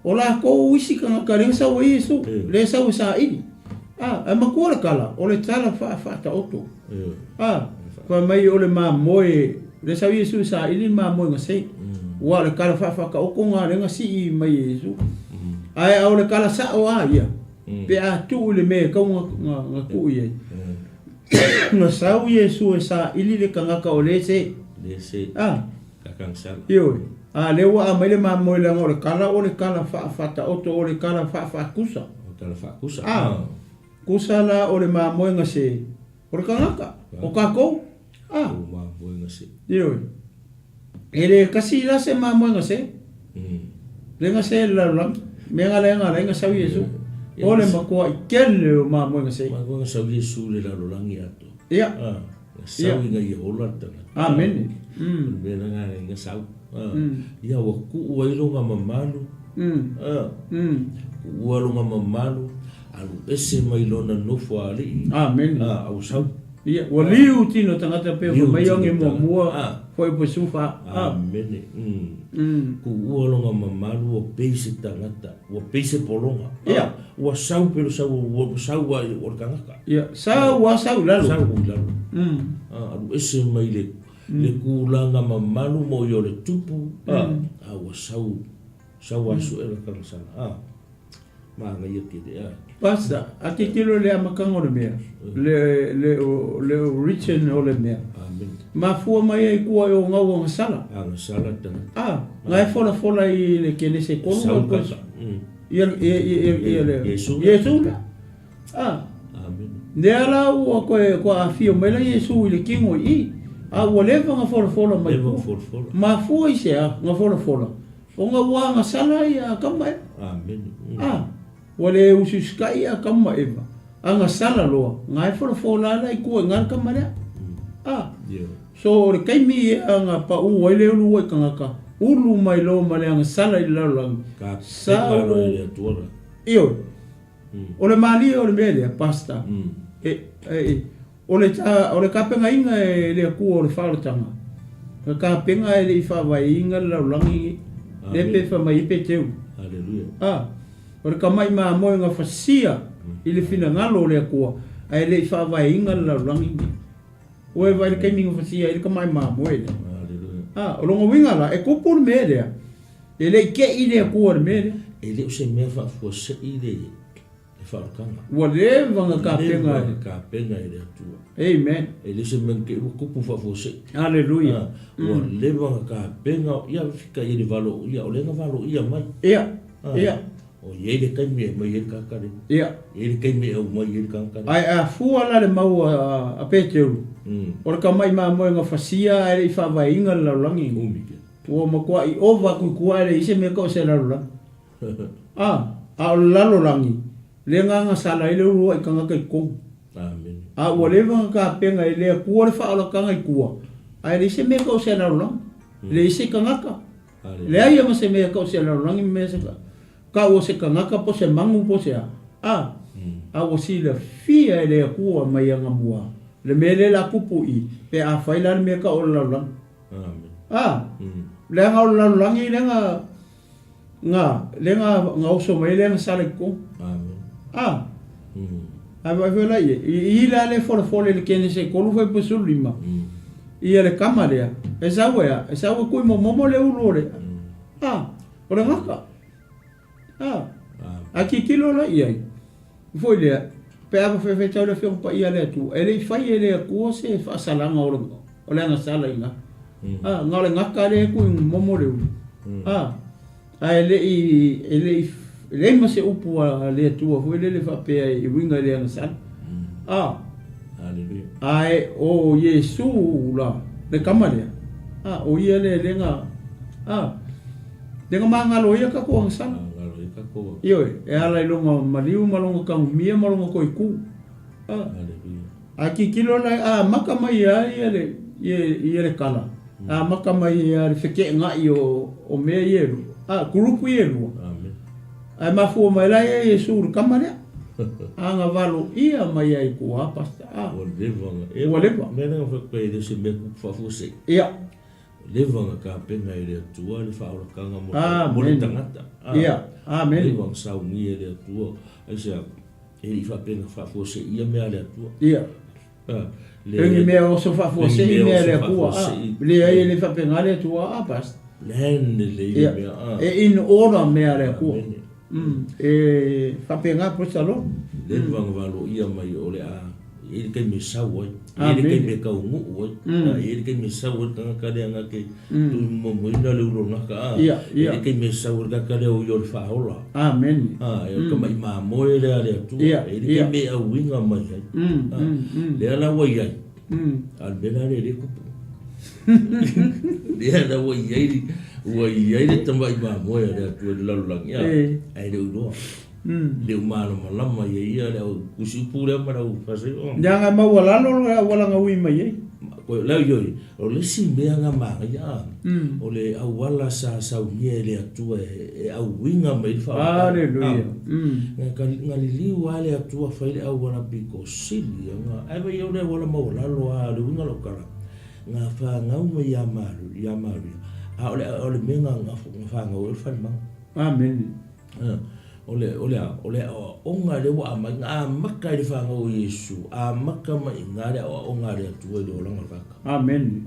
O lakou isi tagata lea sau ai Iesu, lea sau e saili. Ae matua le tala, o le tala faafaataoto. Fai mai o le mamoe, lea sau Iesu e saili le mamoe gasei. Ua o le tala faafaataoto lena lea na sii mai e Iesu. Ae a o le tala sao lava ia, pe a tuu i le mea e tatau ona tuu i ai. Na sau Iesu e saili le tagata o lea se. Lea se. Ioe, a lea ua aumai le mamoe leaga o le kala o le kala faafaataoto o le kala faafaakusa. O le kala faakusa. A, kusa la o le mamoe gase o le tagata, o tatou. A. O mamoe gase. Ioe. E le kasi la se mamoe gase. Le gase le lalolagi. Mea nga lea nga lai sau Iesu. O le matuai tele o mamoe gase. Mamoe ga sau Iesu i le lalolagi atoa. Ia. Na sau ina ia ola le tagata. Amene. O le mea lena na sau. Ia ua tuu ai lona mamalu. Tuua lona mamalu, alu ese mai lona nofo a alii. Amene. A ua sau. Ia, ua liu tino tagata pe ua mai oge muamua foi po sufa. Amene. Tuua lona mamalu ua pei se tagata, ua pei se pologa. Ia. Ua sau pe sau ua sau ai o le tagata. Ia, sau a sau i lalo. Sau i lalo. Alu ese mai le le tulaga mamalu mo i o le tupu. A ua sau sau asu e la tagasala. A manaia tele a. Pastor, a tilotilo i le amataga o le mea, le le le origin o le mea. Amen. Mafua mai ai kua e o ngau agasala. Agasala tagata. A, nga e folafola i le Kenese tolu Sau ma kaka. Ia ia ia ia le Iesu. Iesu la. A. Amen. Lea la ua toe toe afio mai la Iesu i le tino i i, a ua leva ona folafola mai Leva tua. folafola. Mafua i se a na folafola? Ona ua agasala ia Atamu ma Eva. Amene. A, ua le usiusitai ia Atamu ma Eva, agasala loa, na e folafola la i tua i na le tama lea. A, Ioe. so o le taimi ia na pau ai le ulu ai tagata, ulu mai loa ma le agasala i le lalolagi, Ka sa peka loa ua e le Atua la. Ioe. O le malie o le mea lea, Pastor, e, e, o le, o le tapenaina e le Atua o le faaolataga, na tapena e le i faavaeina le lalolagi lenei, lea pe fai mai ai Peteru. Haleluia. A, o le tama'i mamoe na fasia i le finagalo o le Atua, ae le i faavaeina le lalolagi lenei. Ua e vaai i le taimi na fasia ai le tama'i mamoe lea. Haleluia. A, o lona uiga la, e tupu le mea lea, E le i te'i le Atua i le mea lea. E le o se mea faafuasei le faaolataga. Ua leva ona tapena. Leva ona tapena e le Atua. Amen. E le o se mea na te'i ua tupu faafuasei. Hallelujah. Ua leva ona tapena, ia fika i le valo, ia o lea na valoia mai. Ia, ia. O i ai le taimi e aumai ai le tagata lea. Ia. E i ai le taimi e aumai ai le tagata lea. Ae a fua la le mau a Peteru, o le tama'i mamoe na fasia ae le i faavaeina le lalolagi. Umi ke. Ua matuaʻi ova aku i tua ae leai se mea tau se lalolagi. A, a o le lalolagi, lea na agasala ai le uluaʻi tagata i totonu. Amene. A ua leva ona tapena e le Atua le faaolataga i tua, ae leai se mea tau se lalolagi. Leai se tagata. Leai ma se mea tau se lalolagi ma mea se tau o se tagata po o se manu po o se a. A, a ua silafia e le Atua mai anamua le mea lea o le a tupu i i, pe afai la le mea tau o le lalolagi. A, leaga o le lalolagi lea na, na, lea na, na oso mai ai lea na sala i totonu. A, ae vaai foi la i ai, i i la le folefole i le Kenese 3 fuaiupu 15, ia le kama lea, e sau e a, e sau e tuimomomo le ulu o le, a, o le gata. A, a tilotilo la i ai, foi lea, pe a faifetau le Afioga Paia a le Atua, e le i fai e le Atua se faasalaga o le, o le agasala i ina. A, na o le gata lea e tuimomomo le ulu. A, ae le i, e le i, e leai ma se upu a le Atua foi lele faapea e uiga i le agasala. A, ae o Iesu la, le tama lea, a, o ia lea lea na, a, Lea na magalo ai a tatou agasala. Magalo ai tatou. Ioe, e ala i lona maliu ma lona tagumia ma lona toeku. A. Haleluia. A tilotilo la, a amata mai ia ia le, ia, ia le kala. A amata mai ia le feteenai o, o mea ia e lua. A, group ia e lua. Amen. Ae mafua mai la ia Iesu i le tama lea. Agavalo ia mai ai i tua, Pastor. A. Ua leva ona. Ua leva. Mea lea na fai atu ai e le o se mea tupu faafuasei. Ia. Leva ona tapena e le Atua le faaolataga mo le tagata. Amene. Leva ona saunia e le Atua. Aisea, e le i faapea na faafuaseia mea a le Atua. Ia. Le ni mea oso faafuasei mea a le Atua. Leai, e le faapena le Atua, a Pastor. Plan lelei le mea. E in order mea a le Atua. E faapena, praise the Lord. Leva ona valoia mai o le a e i ai le taimi e sau ai, e i ai le taimi e taunuu ai, e i ai le taimi e sau ai le tagata lea na te tuimomoina le ulonaka, a, e i ai le taimi e sau ai le tagata lea o ia o le faaola. Amene. A, e o le tama'i mamoe lea a le Atua, e i ai le taimi e auiga mai ai. A, lea la ua i ai, a o le mea la lea e le tupu. Lea la ua i ai, ua i ai le tama'i mamoe a le Atua i le lalolagi, a, ae le o iloa. Le o malamalama ia ia le au tusi upu lea ma le au faasaiga. Leaga e maualalo le auala na ui mai ai. Koe lea ioe, o le isi mea na manaia a, o le auala sa saunia e le Atua e auiga mai ai le faamatalaga. Haleluia. Na liliu lava le Atua fai le auala pito sili ia, ae vaai o le auala maualalo lava, o le uiga o lau tala, na fanau mai ia Maria, a o le mea na fanau ai o le falemanu. Amene. O le, o le a? O le aoaoga lea ua aumai, na amata i le fanau o Iesu, amata mai i ina le aoaoga a le Atua i le olaga o le tagata. Amene.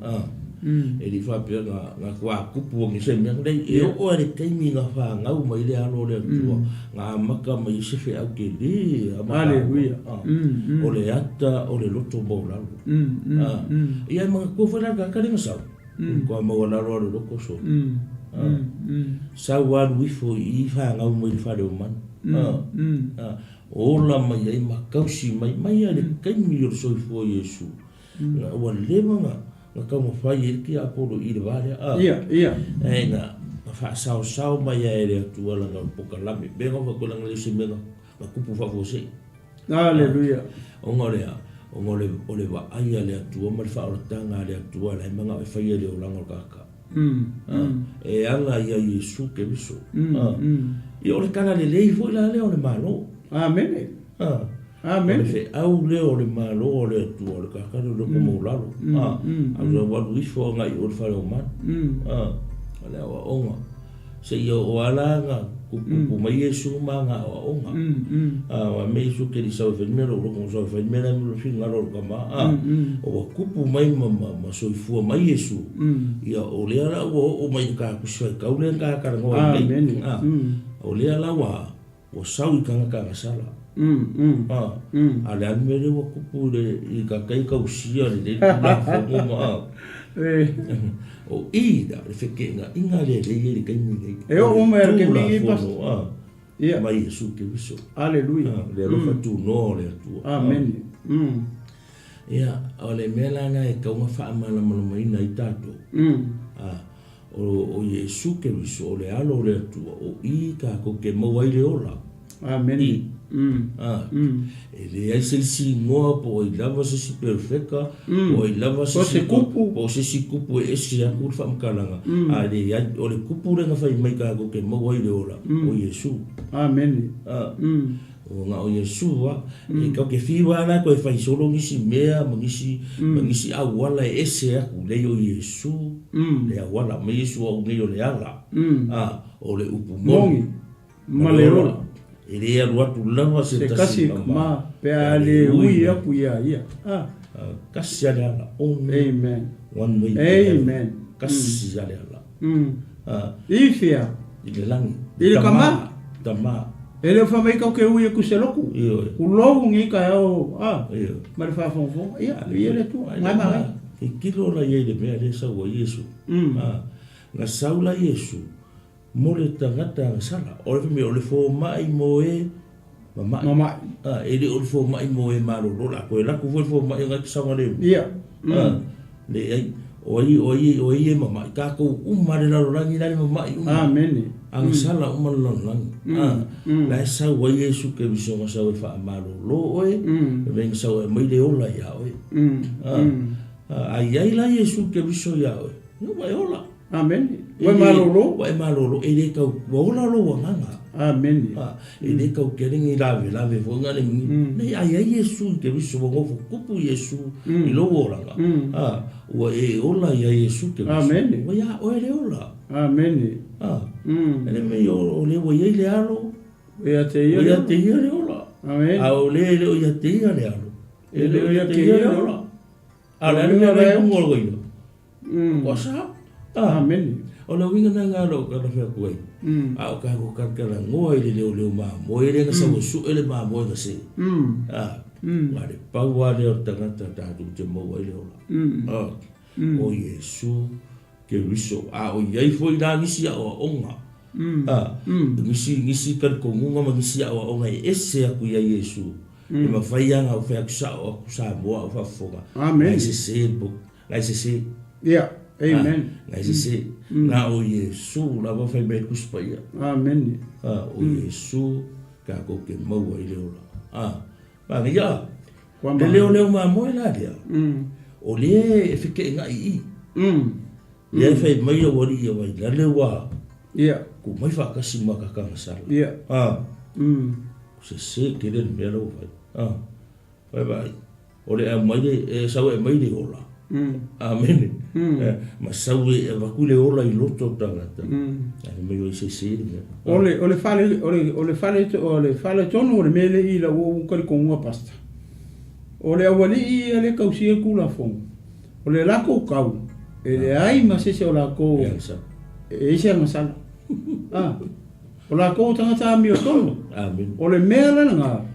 E le i faapea na, na tuatupu ai se mea, leai, e oo lava i le taimi na fanau mai le Alo o le Atua, na amata mai ai se feau tele a mataua. Aleluia. O le ata o le loto maualalo. Ia e manatua foi la le tagata lea na sau, matua maualalo lava o le loto solo. Sau alu ifo i i fanau mai le fale o manu. Ola mai ai ma tausi mai mai lava i le taimi o le soifua o Iesu. Na ua leva na na taumafai ai le tiapolo i le va lea, a. Ia, ia. Ae na na faasaosao mai lava e le Atua lana polokalame. Mea na fai atu leaga se mea na na tupu faafuasei. Aleluia. Ona o le a? Ona o le o le vaai a le Atua ma le faaolataga a le Atua o la e manao e faia le olaga o le tagata. E ala ia Iesu Keriso. Ia o le tala lelei foi la lea o le Malo. Amene. Amene. O le feau lea o le Malo o le Atua o le tagata lea o le loto maualalo. A ua alu ifo agai i o i le fale o manu. O le aoaoga. Seia oo lava la na tuputupu mai Iesu ma ana aoaoga. A mea Iesu ke le i sau e fai mea lou loto na sau e fai mea la e finagalo o le tama, a ua tupu mai ma ma soifua mai Iesu, ia o lea la ua oo mai i le ta Tusi Faitau lea na ta talanoa ai nei, a o lea la ua ua sau i tagata agasala. A o le a le mea lea ua tupu i le i tagata ia tausia lelei le Tulafono ma a? O i la le feteenaiga lea lea e i ai i le taimi lenei. E oo mai le taimi lenei, Pastor. A, Ia. Mai Iesu Keriso. Aleluia. Le alofa tunoa o le Atua. Amene. Ia, o le mea la lena e tatau ona faamalamalamaina ai tatou. A, o Iesu Keriso o le Alo o le Atua, o i tatou te maua ai le ola. Amene. A, e leai se isi igoa po o ai lava se isi perofeta, po o ai lava se isi kupu, po o se isi kupu e ese atu le faamatalaga, a leai, o le kupu lea na fai mai tatou te maua ai le ola, o Iesu. Amene. A, na o Iesu lava. E tatou te fiu lava la toe fai solo nisi mea ma nisi, ma nisi auala e ese atu, leai o Iesu le auala, mai Iesu o au nei o le ala, a, o le upu moni. Ma le ola. E le alu atu lava se tasi ma pe a le ui aku ia ia. Ah. Kasi ale ala. Only Amen. One way. Amen. Kasi ale ala. Ah. I fia. I le langi. I le kama. Tama. E le fa mai kau ke ui aku se loku. Ioe. Kulou ngi ka o. Ah. Ioe. Ma le faafogafoga. Ia, ia le tu. Ngai ma ngai. E kilo la ia i le mea le sau a Iesu. Ah. Na sau la Iesu. Mo le tagata agasala. O le fai mai, o le fomai mo e mama'i. Mama'i. A, e le o le fomai mo e malolo la koe laku foi le fomai ngai te saogalemu. Ia. A, leai, o ai, o ai, o ai e mama'i, tatou uma le lalolagi la le mama'i uma. Amene. Agasala uma le lalolagi. A, la e sau ai Iesu Keriso na sau e faamalolo oe, e mea na sau e aumai le ola iā oe. A, a i ai la Iesu Keriso iā oe, ia ua e ola. Amene. Ua e malolo. Ua e malolo, e le tau, ua ola lou agaga. Amene. A, e le tau kele ni lavelave foi na le mingi. Nei, a i ai Iesu i Keriso, ua nofo tupu Iesu i lou olaga. A, ua e ola ia Iesu Keriso. Amene. Ua iā oe le ola. Amene. A, e le mea o le ua i ai le alo. Ua ia te ia le ola. Ua ia te ia le ola. Amene. A o le e le o ia te ia le alo. E le o ia te ia le ola. A o le a le mea la i luga o le ia? Ua sa. Amene. O le uiga lena o lou tala fai atu ai, a o tatou talatalanoa i le leoleo mamoe lea na sau e sue le mamoe na se. A, na o le pau lava lea o le tagata tatou te maua ai le ola. A, o Iesu Keriso. A o i ai foi la nisi aoaoga. A, nisi, nisi talitonuga ma nisi aoaoga e ese atu ia Iesu. E mafai lava ona ou fai atu sao atu Samoa a o faafofoga. Amene. Nai sese le Nai sese. Ia. Amen. Nai sese. Na o Iesu lava fai mai le Tusi Paia. Amene. A, o Iesu tatou te maua ai le ola. A, manaia. Le leoleo mamoe la lea, o lea e feteenai i i. Lea e fai mai au alii ia Vailale ua tuu mai faatasi ma Kakagasala. A, sese tele le mea la ua fai. A. Fai mai, o le aumai le, e sau e aumai le ola. Amene. Ma sau e avatu le ola i loto o tagata. Ae fai mai ua sese le mea. O le, o le fale, o le, o le fale, o le fale tonu o le mea lea i lau ou talitonuga Pastor. O le aualii ia lea e tausia le Tulafono, o le latou tau, e leai ma se isi o latou E agasala. e i ai se agasala. A. O latou o tagata amiotonu. Amene. O le mea la lena.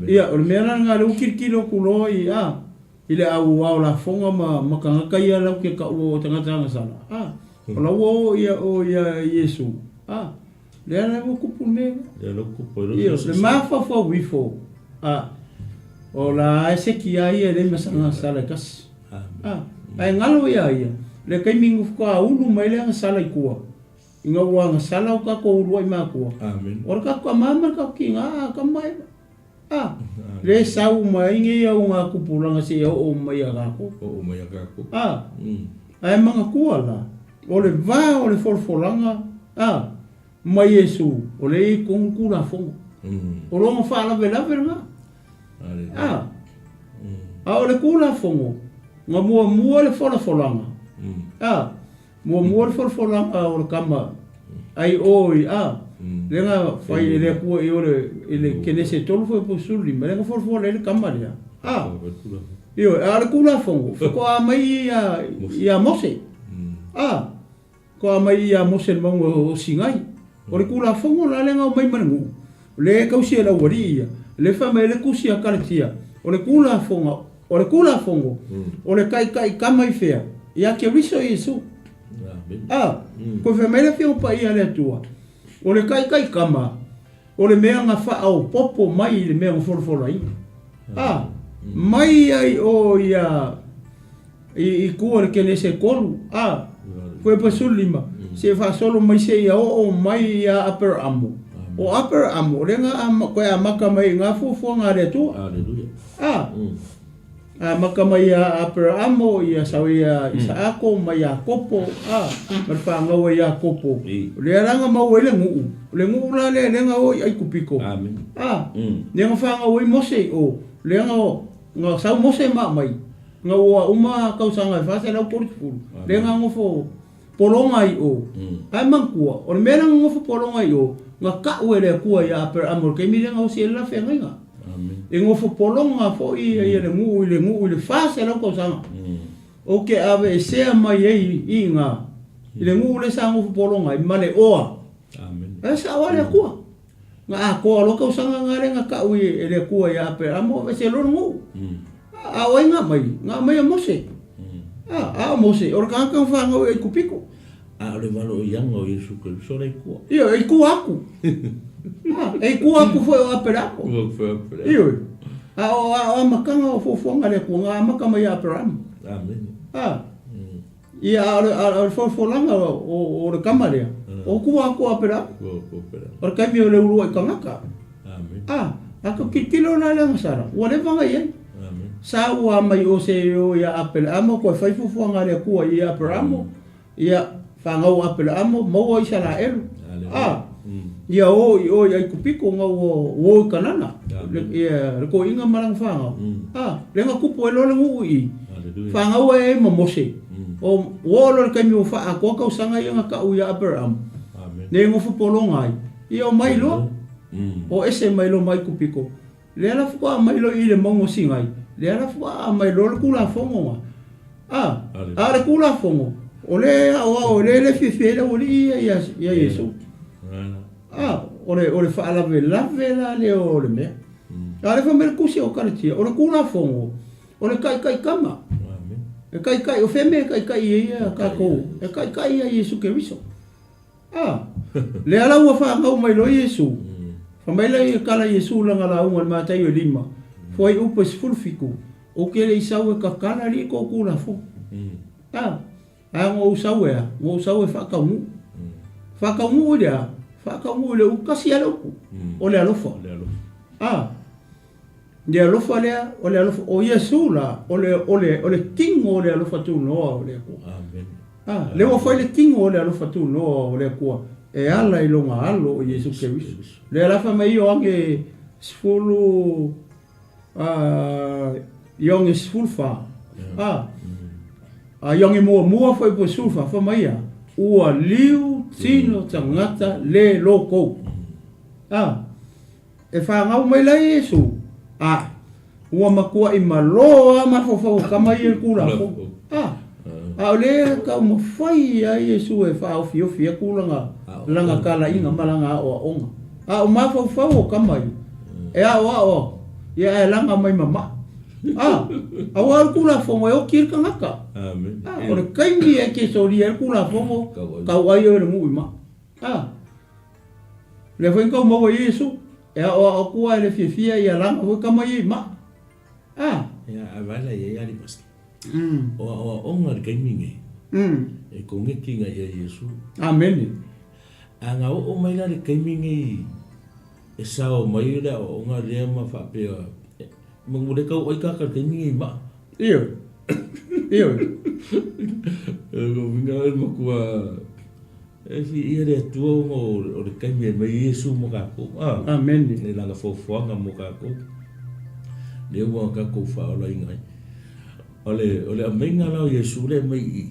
Ia, o le mea la lena lea ua tilotilo atu loa i, a, i le au ao lafoga ma, ma tagata ia lau te taua o tagata agasala, a, o la ua oo ia, o ia Iesu, a, Lea la ua tupu le mea lea. Lea la ua tupu ai loa Ioe, le mafaufau ifo, a, o la e seki a ia e leai ma sana sala e tasi. A, ae galo ia ia, le taimi na faatoa ulu mai le agasala i tua, ina ua agasala o tatou uluai matua, o le tatou tama ma le tatou tina, a tama e, a, le sau mai ai nei au ngā tupulaga seia oo mai ia tatou. Oo mai ia tatou. A, ae manatua la, o le va o le folafolaga, a, ma Iesu, o lea e i ai tonu le Tulafono. O lona faalavelave lena. A, a o le Tulafono, na muamua le folafolaga, a, muamua le folafolaga o le tama ai o i, a, lea na fai e le Atua i o le, i le Kenese 3 fuaiupu 15, lea na folafola ai le tama lea. A, ioe, a o le Tulafono, faatoa mai ia, ia Mose. A, Toa mai ia Mose i le mauga o Sinai. O le Tulafono la lea na aumai ma le nuu, o lea e tausi e le aualii ia, lea e fai mai ai le Tusi a Kaletia, o le Tulafono, o le Tulafono, o le taitai tama i fea? Ia Keriso Iesu. A, toe fai mai le Afioga Paia a le Atua, o le taitai tama, o le mea na faaopoopo mai i le mea na folafolaina. A, mai ai o ia i tua i le Kenese 3, a, Fuaiupu 15, seia faasolo mai seia oo mai ia Aperamo. O Aperamo, o lea na toe amata mai i ngā fuafuaga a le Atua. A, amata mai ia Aperamo, ia sau ia Isaako ma Iakopo, a, ma le fanau a Iakopo. O lea la na maua ai le nuu, o le nuu la lea lea na o i Aikupito. A, lea na fanau ai Mose i o, lea na sau Mose ma aumai. Na ua uma tausaga e 430, lea na nofo pologa ai o. Ae manatua, o le mea lea na nofo pologa ai o, na tau e le Atua ia Aperamo i le taimi lea na osi ai le la feagaiga. E nofo pologa foi ia le nuu i le nuu i le 400 tausaga. Ou te aveesea mai ai i ina i le nuu lea sa nofo pologa ai ma le oa. Ae sao lava le Atua. Na atoa loa tausaga na lea na tau e le Atua ia Aperamo, aveese loa le nuu. A o ai na aumai? Na aumai e Mose. A o Mose, o le tagata na fanau i Aikupito. A o le valoiaga o Iesu Keriso le Atua. Ioe, e tua atu. E tua atu foi o Aperamo. Ioe. A o a amataga o fuafuaga a le Atua, na amata mai ia Aperamo. Amene. Ia, a o le, a o le folafolaga o le tama lea, o tua atu o Aperamo. O le taimi o le uluai tagata. A, a tou tilotilo la le agasala, ua leva ona i ai. Sa ua mai o se o ia Aperamo, toe fai fuafuaga a le Atua ia Aperamo, ia fanau Aperamo, maua Isaraelu. A, ia o i o i Aikupito, na ua o i Kanana, ia le toeaina ma lana fanau. A, lea na tupu ai loa le nuu i i. Fanau ai ai ma Mose. O, ua oo loa i le taimi ua faaatoa tausaga ia na tau ia Aperamo, nei nofo pologa ai, ia omai loa, o ese mai loa ma Aikupito. Lea la faatoa aumai loa i le mauga o Sinai, lea la faatoa aumai loa le Tulafono na. A, a o le Tulafono, o lea e aoao, lea e le fiafia ai le aualii ia ia, ia Iesu. A, o le, o le faalavelave la lea o le mea. A o lea fai mai le Tusi o Kaletia, o le Tulafono, O le kaikaikama. E kaikai, o fea mea e kaikai ai ia tatou? E kaikai ia Iesu Keriso. A, lea la ua fanau mai loa Iesu. Fai mai lea e kala Iesu lana lauga i le Mataio e 5, fuaiupu e 17, Ou te le i sau e kakala alii kou Tulafono. A, a na ou sau e a? Na ou sau e faataunuu. Faataunuu i le a? Faataunuu i le upu, tasi lava le upu, o le alofa. A. Le alofa lea, o le alofa, o Iesu la, o le, o le, o le tino o le alofa tunoa o le Atua. Amen. Ah, lea ua fai le tino o le alofa tunoa o le Atua e ala i lona alo o Iesu Keriso. Lea la fai mai Ioane 10, ah, Ioane 14, ah, a Ioane muamua foi po 14, fai mai ia, ua liu tino tagata le lokou. Ah, E fanau mai la Iesu, a ua matuaʻi malō lava mafaufau o tama ia i le Tulafono. A, a o lea e taumafai ia Iesu e faaofiofi atu lana, lana talaiga ma lana aoaoga. A o mafaufau o tama ia, e aoao atu, ia ae laga mai ma maʻ. A, aua o le Tulafono e oti ai le tagata. A, o le taimi e te solia ai le Tulafono, tau ai oe i le nuu i maʻ. A. Lea foi na tau maua i Iesu, e aoao atu lava i le fiafia ia laga foi tama ia i maa. A. Ia, ae vaai la i ai alii pastor. O aoaoga i le taimi nei, e koneti agai ia Iesu. Amene. A na oo mai la le taimi nei e sao mai le aoaoga lea ma faapea, ma ua le tau ai tagata i le taimi nei i maa. Ioe. Ioe. O lona uiga e matua e fiia le Atua ona o le taimi e aumai ai Iesu mo tatou. Amene. I lana foafoaga mo tatou, lea ua tatou faaolaina ai. O le, o le aumaiga la o Iesu lea e aumai i i,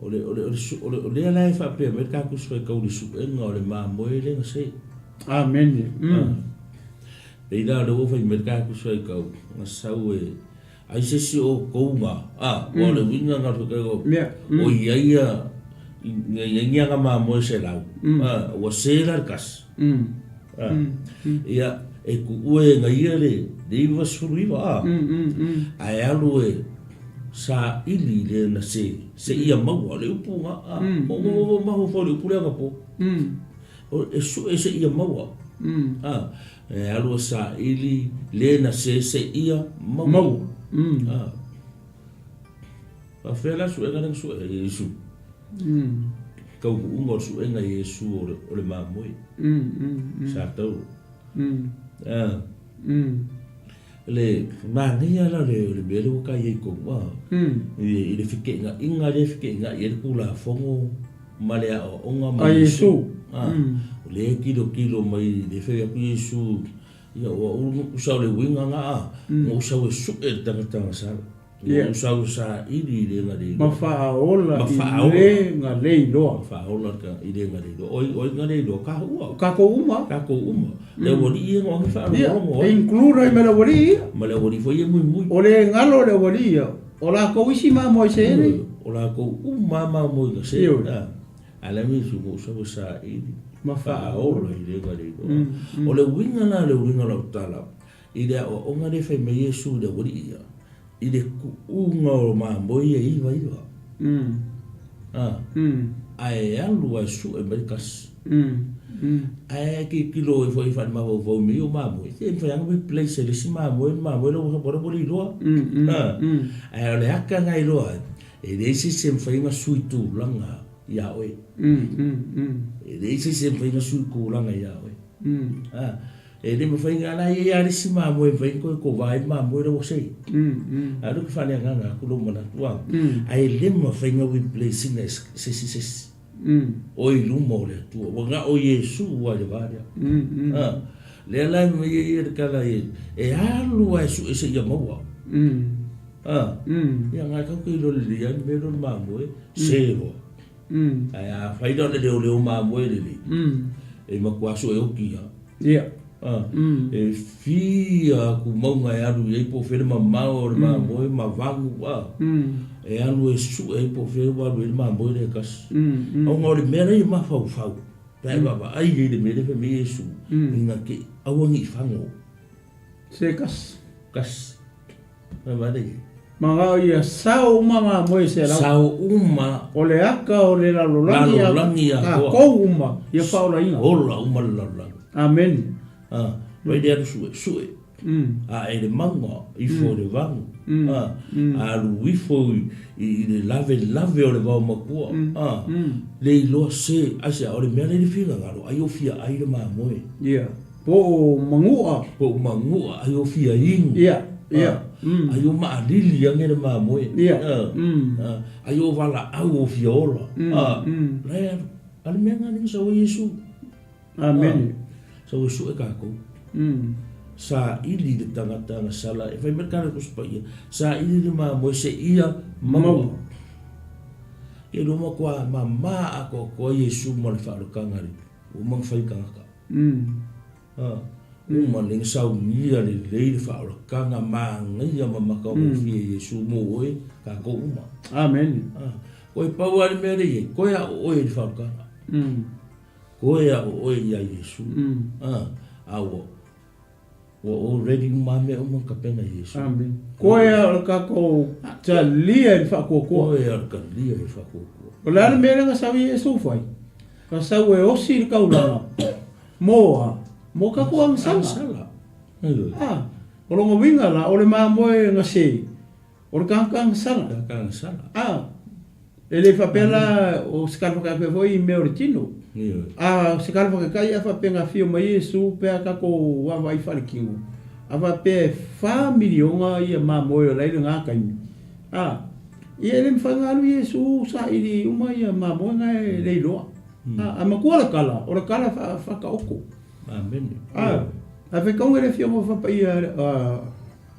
o le, o le, o le, o lea la e faapea mai le tatou faitau i le suega o le mamoe lea na se. Amene. Pei la o lea ua fai mai le tatou faitau, na sau e ai se isi o outou na, a, ua o le uiga na o le faitau, o i ai ia, i ai ni aga mamoe 100, a, ua se la le tasi. A, ia, e tuua e ia le 99, a, ae alu e saili le na se, se ia maua, le upu na, a, o, o, o, mafaufau i le upu lea anapo. E sue se ia maua. A, e alu e saili le na se se ia maua. Maua. A. Faafefea la suega lea na sue ai Iesu? Taunuuga o le suega i Iesu o le mamoe. Sa tau. A. Le manaia la o le mea lea ua ta i ai tonu a, i le feke'ena'iga lea e feke'ena'i ai le Tulafono ma le aoaoga ma Iesu. A, o lea e tilotilo mai, lea e fai atu Iesu, ia ua usa o le uiga na a, ua usa e su'e le tagata gasala. Ua usa e saili i le ga le iloa. Ma faaola i le ga le iloa. Ma faaola i le ga le iloa. O ai ga le iloa? Ka ua. Tatou uma. Tatou uma. Le aualii ia na oge faalogologo ai. E include ai ma le aualii ia. Ma le aualii foi ia muimui. O le galo o le aualii ia, o latou isi mamoe se ele. O latou uma lava mamoe na se. A le mi su mo sa saili ma faaola i le ga le iloa. O le uiga la, le uiga o lau tala i le aoaoga lea e fai mai Iesu i le aualii ia, i le kuuga o mamoe ia e iva iva. Ae alu ae sue mai le kasi. Ae tilotilo ai foi faale-mafaufau i mea ia o mamoe, se mafai lava ona replace e le isi mamoe le mamoe la ua le iloa. Ae o le ata lena e iloa ai, e leai se isi e mafai ona sui tulaga ia oe. E leai se isi e mafai ona sui tulaga ia oe. E le mafai ona la e i ai lava le isi mamoe e mafai ona toe kova ai le mamoe la ua sei. A o lea ou te faaleagaga atu lou manatu a, ae le mafai ona replace ina e se isi se isi. Oe i luma o le Atua, ua na o Iesu lava i le va lea. A, lea la e aumai ai le tala e, e alu lava e sue seia maua. A, ia na tatou te iloa lelei lava le mea lea o le mamoe, se loa. Ae afai la o le leoleo mamoe lelei, e matua sue oti lava. Ia. E fia aku mauga e alu i ai po o fea le mamao o le mamoe ma vagu, a. E alu e sue ai po o fea ua alu i ai le mamoe lea e tasi. Ona o le mea la e mafaufau, pe a e vaavaai i ai i le mea lea e fai mai Iesu, ina te aua ne i fago. Se kasi. Kasi. Mai vaai lea i ai. Magao ia sao uma mamoe se lau. Sao uma. O le aka o le lalolagi a. Lalolagi atoa. Tatou uma ia faaolaina. Ola uma le lalolagi. Amene. A, vai lea alu sue, sue. A e le mauga ifo i le vagu. A, alu ifo i le lavelave o le vao matua. A, le iloa se, aisea, o le mea lea i le finagalo, ai o fia ai le mamoe. Ia. Po o manua. Po o manua, ai o fia inu. Ia, ia. Ai o maalili ane le mamoe. Ia. Ai o valaau o fia ola. La e alu. A le mea lena lea na sau ai Iesu. Amene. Sau e sue tatou. Saili le tagata na sala, e fai mai le tala Tusi Paia, saili le mamoe seia maua. Ke lua matua mama atoatoa Iesu ma le faaolataga le ua uma ona fai tagata. Uma lea na saunia lelei le faaolataga manaia ma matagofie Iesu mo oe tatou uma. Amene. Koe pau lava le mea lea i ai, koe a o oe i le faaolataga. Koe a o oe ia Iesu. A ua ua already uma lava mea uma na tapena e Iesu. Amene. Koe a o le tatou talia i le faatuatua. Koe a o le talia i le faatuatua. O le a le mea lea na sau Iesu fai? Na sau e osi le taulaga. Mo a? Mo kakou agasala. Agasala. Ioe. A, o lona uiga la, o le mamoe gase, o le tagata agasala. Tagata agasala. A, e le faapea la o se kalafakakai foi i mea o le tino. Ioe. A o se kalafakakai a faapea na afio mai Iesu pe a tatou vaavaai faaletino, a faapea e fa miliona ia mamoe o la e i lena taimi, a, ia e le mafai ona alu Iesu saili uma ia mamoe na e le iloa. A, a matua le kala, o le kala faataoto. Amene. A, a fekauga le afioga faapaia a,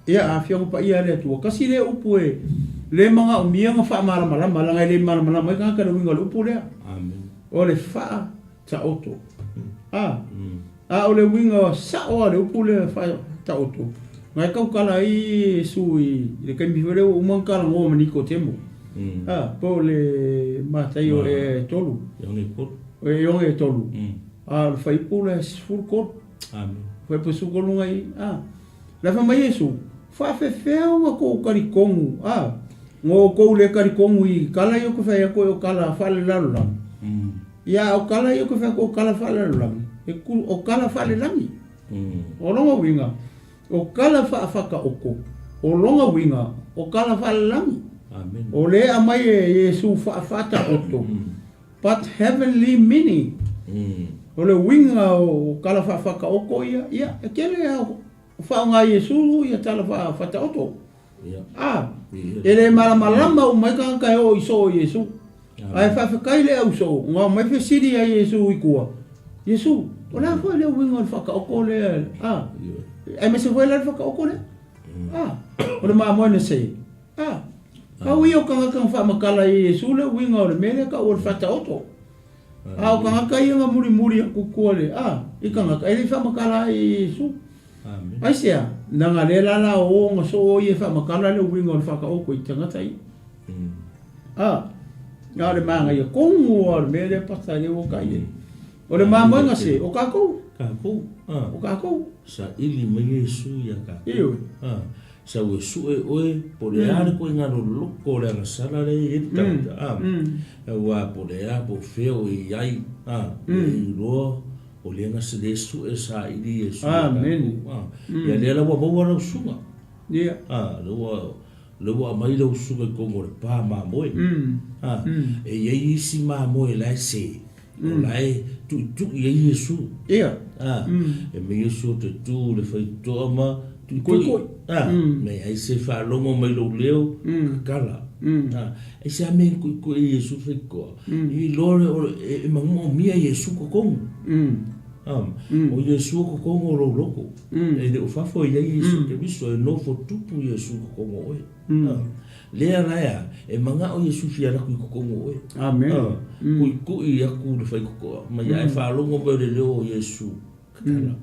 ia a afioga paia a le Atua, kasi lea upu e le magaomia ona faamalamalama, leaga e le malamalama ai tagata i le uiga o le upu lea. Amene. O le faataoto. A, a o le uiga sao lava o le upu lea faataoto, na e tautala ai Iesu i le taimi foi lea ua uma ona talanoa ma Nikotemo. A, po o le Mataio e 3. E 63. E 63. A o le faaiupu lea e 13. Amene. Faaiupu 13 nai, a. La fai mai Iesu, Faafefea ona kou talitonu, a, na outou le talitonu i tala ia ou te fai atu ai o tala faalelalolagi. Ia, a o tala ia ou te fai atu o tala faalelalolagi, e tu, o tala faalelagi. O lona uiga, o tala faafataoto, o lona uiga, o tala faalelagi. Amene. O lea e aumai e Iesu faafataoto, but heavenly meaning. O le uiga o tala faafataoto ia, ia, e tele lava o faaaoga e Iesu ia tala faafataoto. A, e le malamalama uma ai tagata e oo i soo i Iesu. Ae faafetai le au soo, na omai fesili ia Iesu i tua, Iesu, o le a foi le uiga o le faataoto lea, a, aemaise foi la le faataoto lea? A, o le mamoe na se, a, pau ia o tagata na faamatala i Iesu le uiga o le mea lea tau o le faataoto. A o tagata ia na mulimuli atu i tua le, a, i tagata, e le i faamatala ai i Iesu. Aisea? Leaga lea la la o ona soo ia e faamatala le uiga o le faataoto i tagata ia. A, na o le manaia tonu lava o le mea lea pasa lea ua tai ai. O le mamoega se, o tatou. Tatou. A. O tatou. Saili mai Iesu ia tatou. Ioe. A. Sau e sue oe, po o le a le koiga loloko o le agasala lea e i ai le tagata. A. Aua po o le a, po o fea o e i ai. A. Ia iloa o lea na le sue saili Iesu ia tatou. A. Ia lea la ua maua lau susuga. Ia. A. Lea ua Lea ua aumai lau susuga i totonu o le pa mamoe. A, e i ai isi mamoe la e se, o la e tuitui ai Iesu. Ia. A, e mea Iesu o te tu le faitotoa ma tuitui. Koikoi. A, me ai se faalogo mai lou leo, kakala. A, ai se a mea e koikoi ai Iesu le faitotoa, i iloa le o e magoomia Iesu totonu. A, o Iesu o totonu o lou loto. E le o fafo e i ai Iesu Keriso, e nofo tupu Iesu i totonu o oe. Lea la ea, e manao Iesu fia alu atu i totonu o oe. Amen. Kuikui aku le faitotoa, ma ia e faalogo mai o le leo o Iesu, kakala.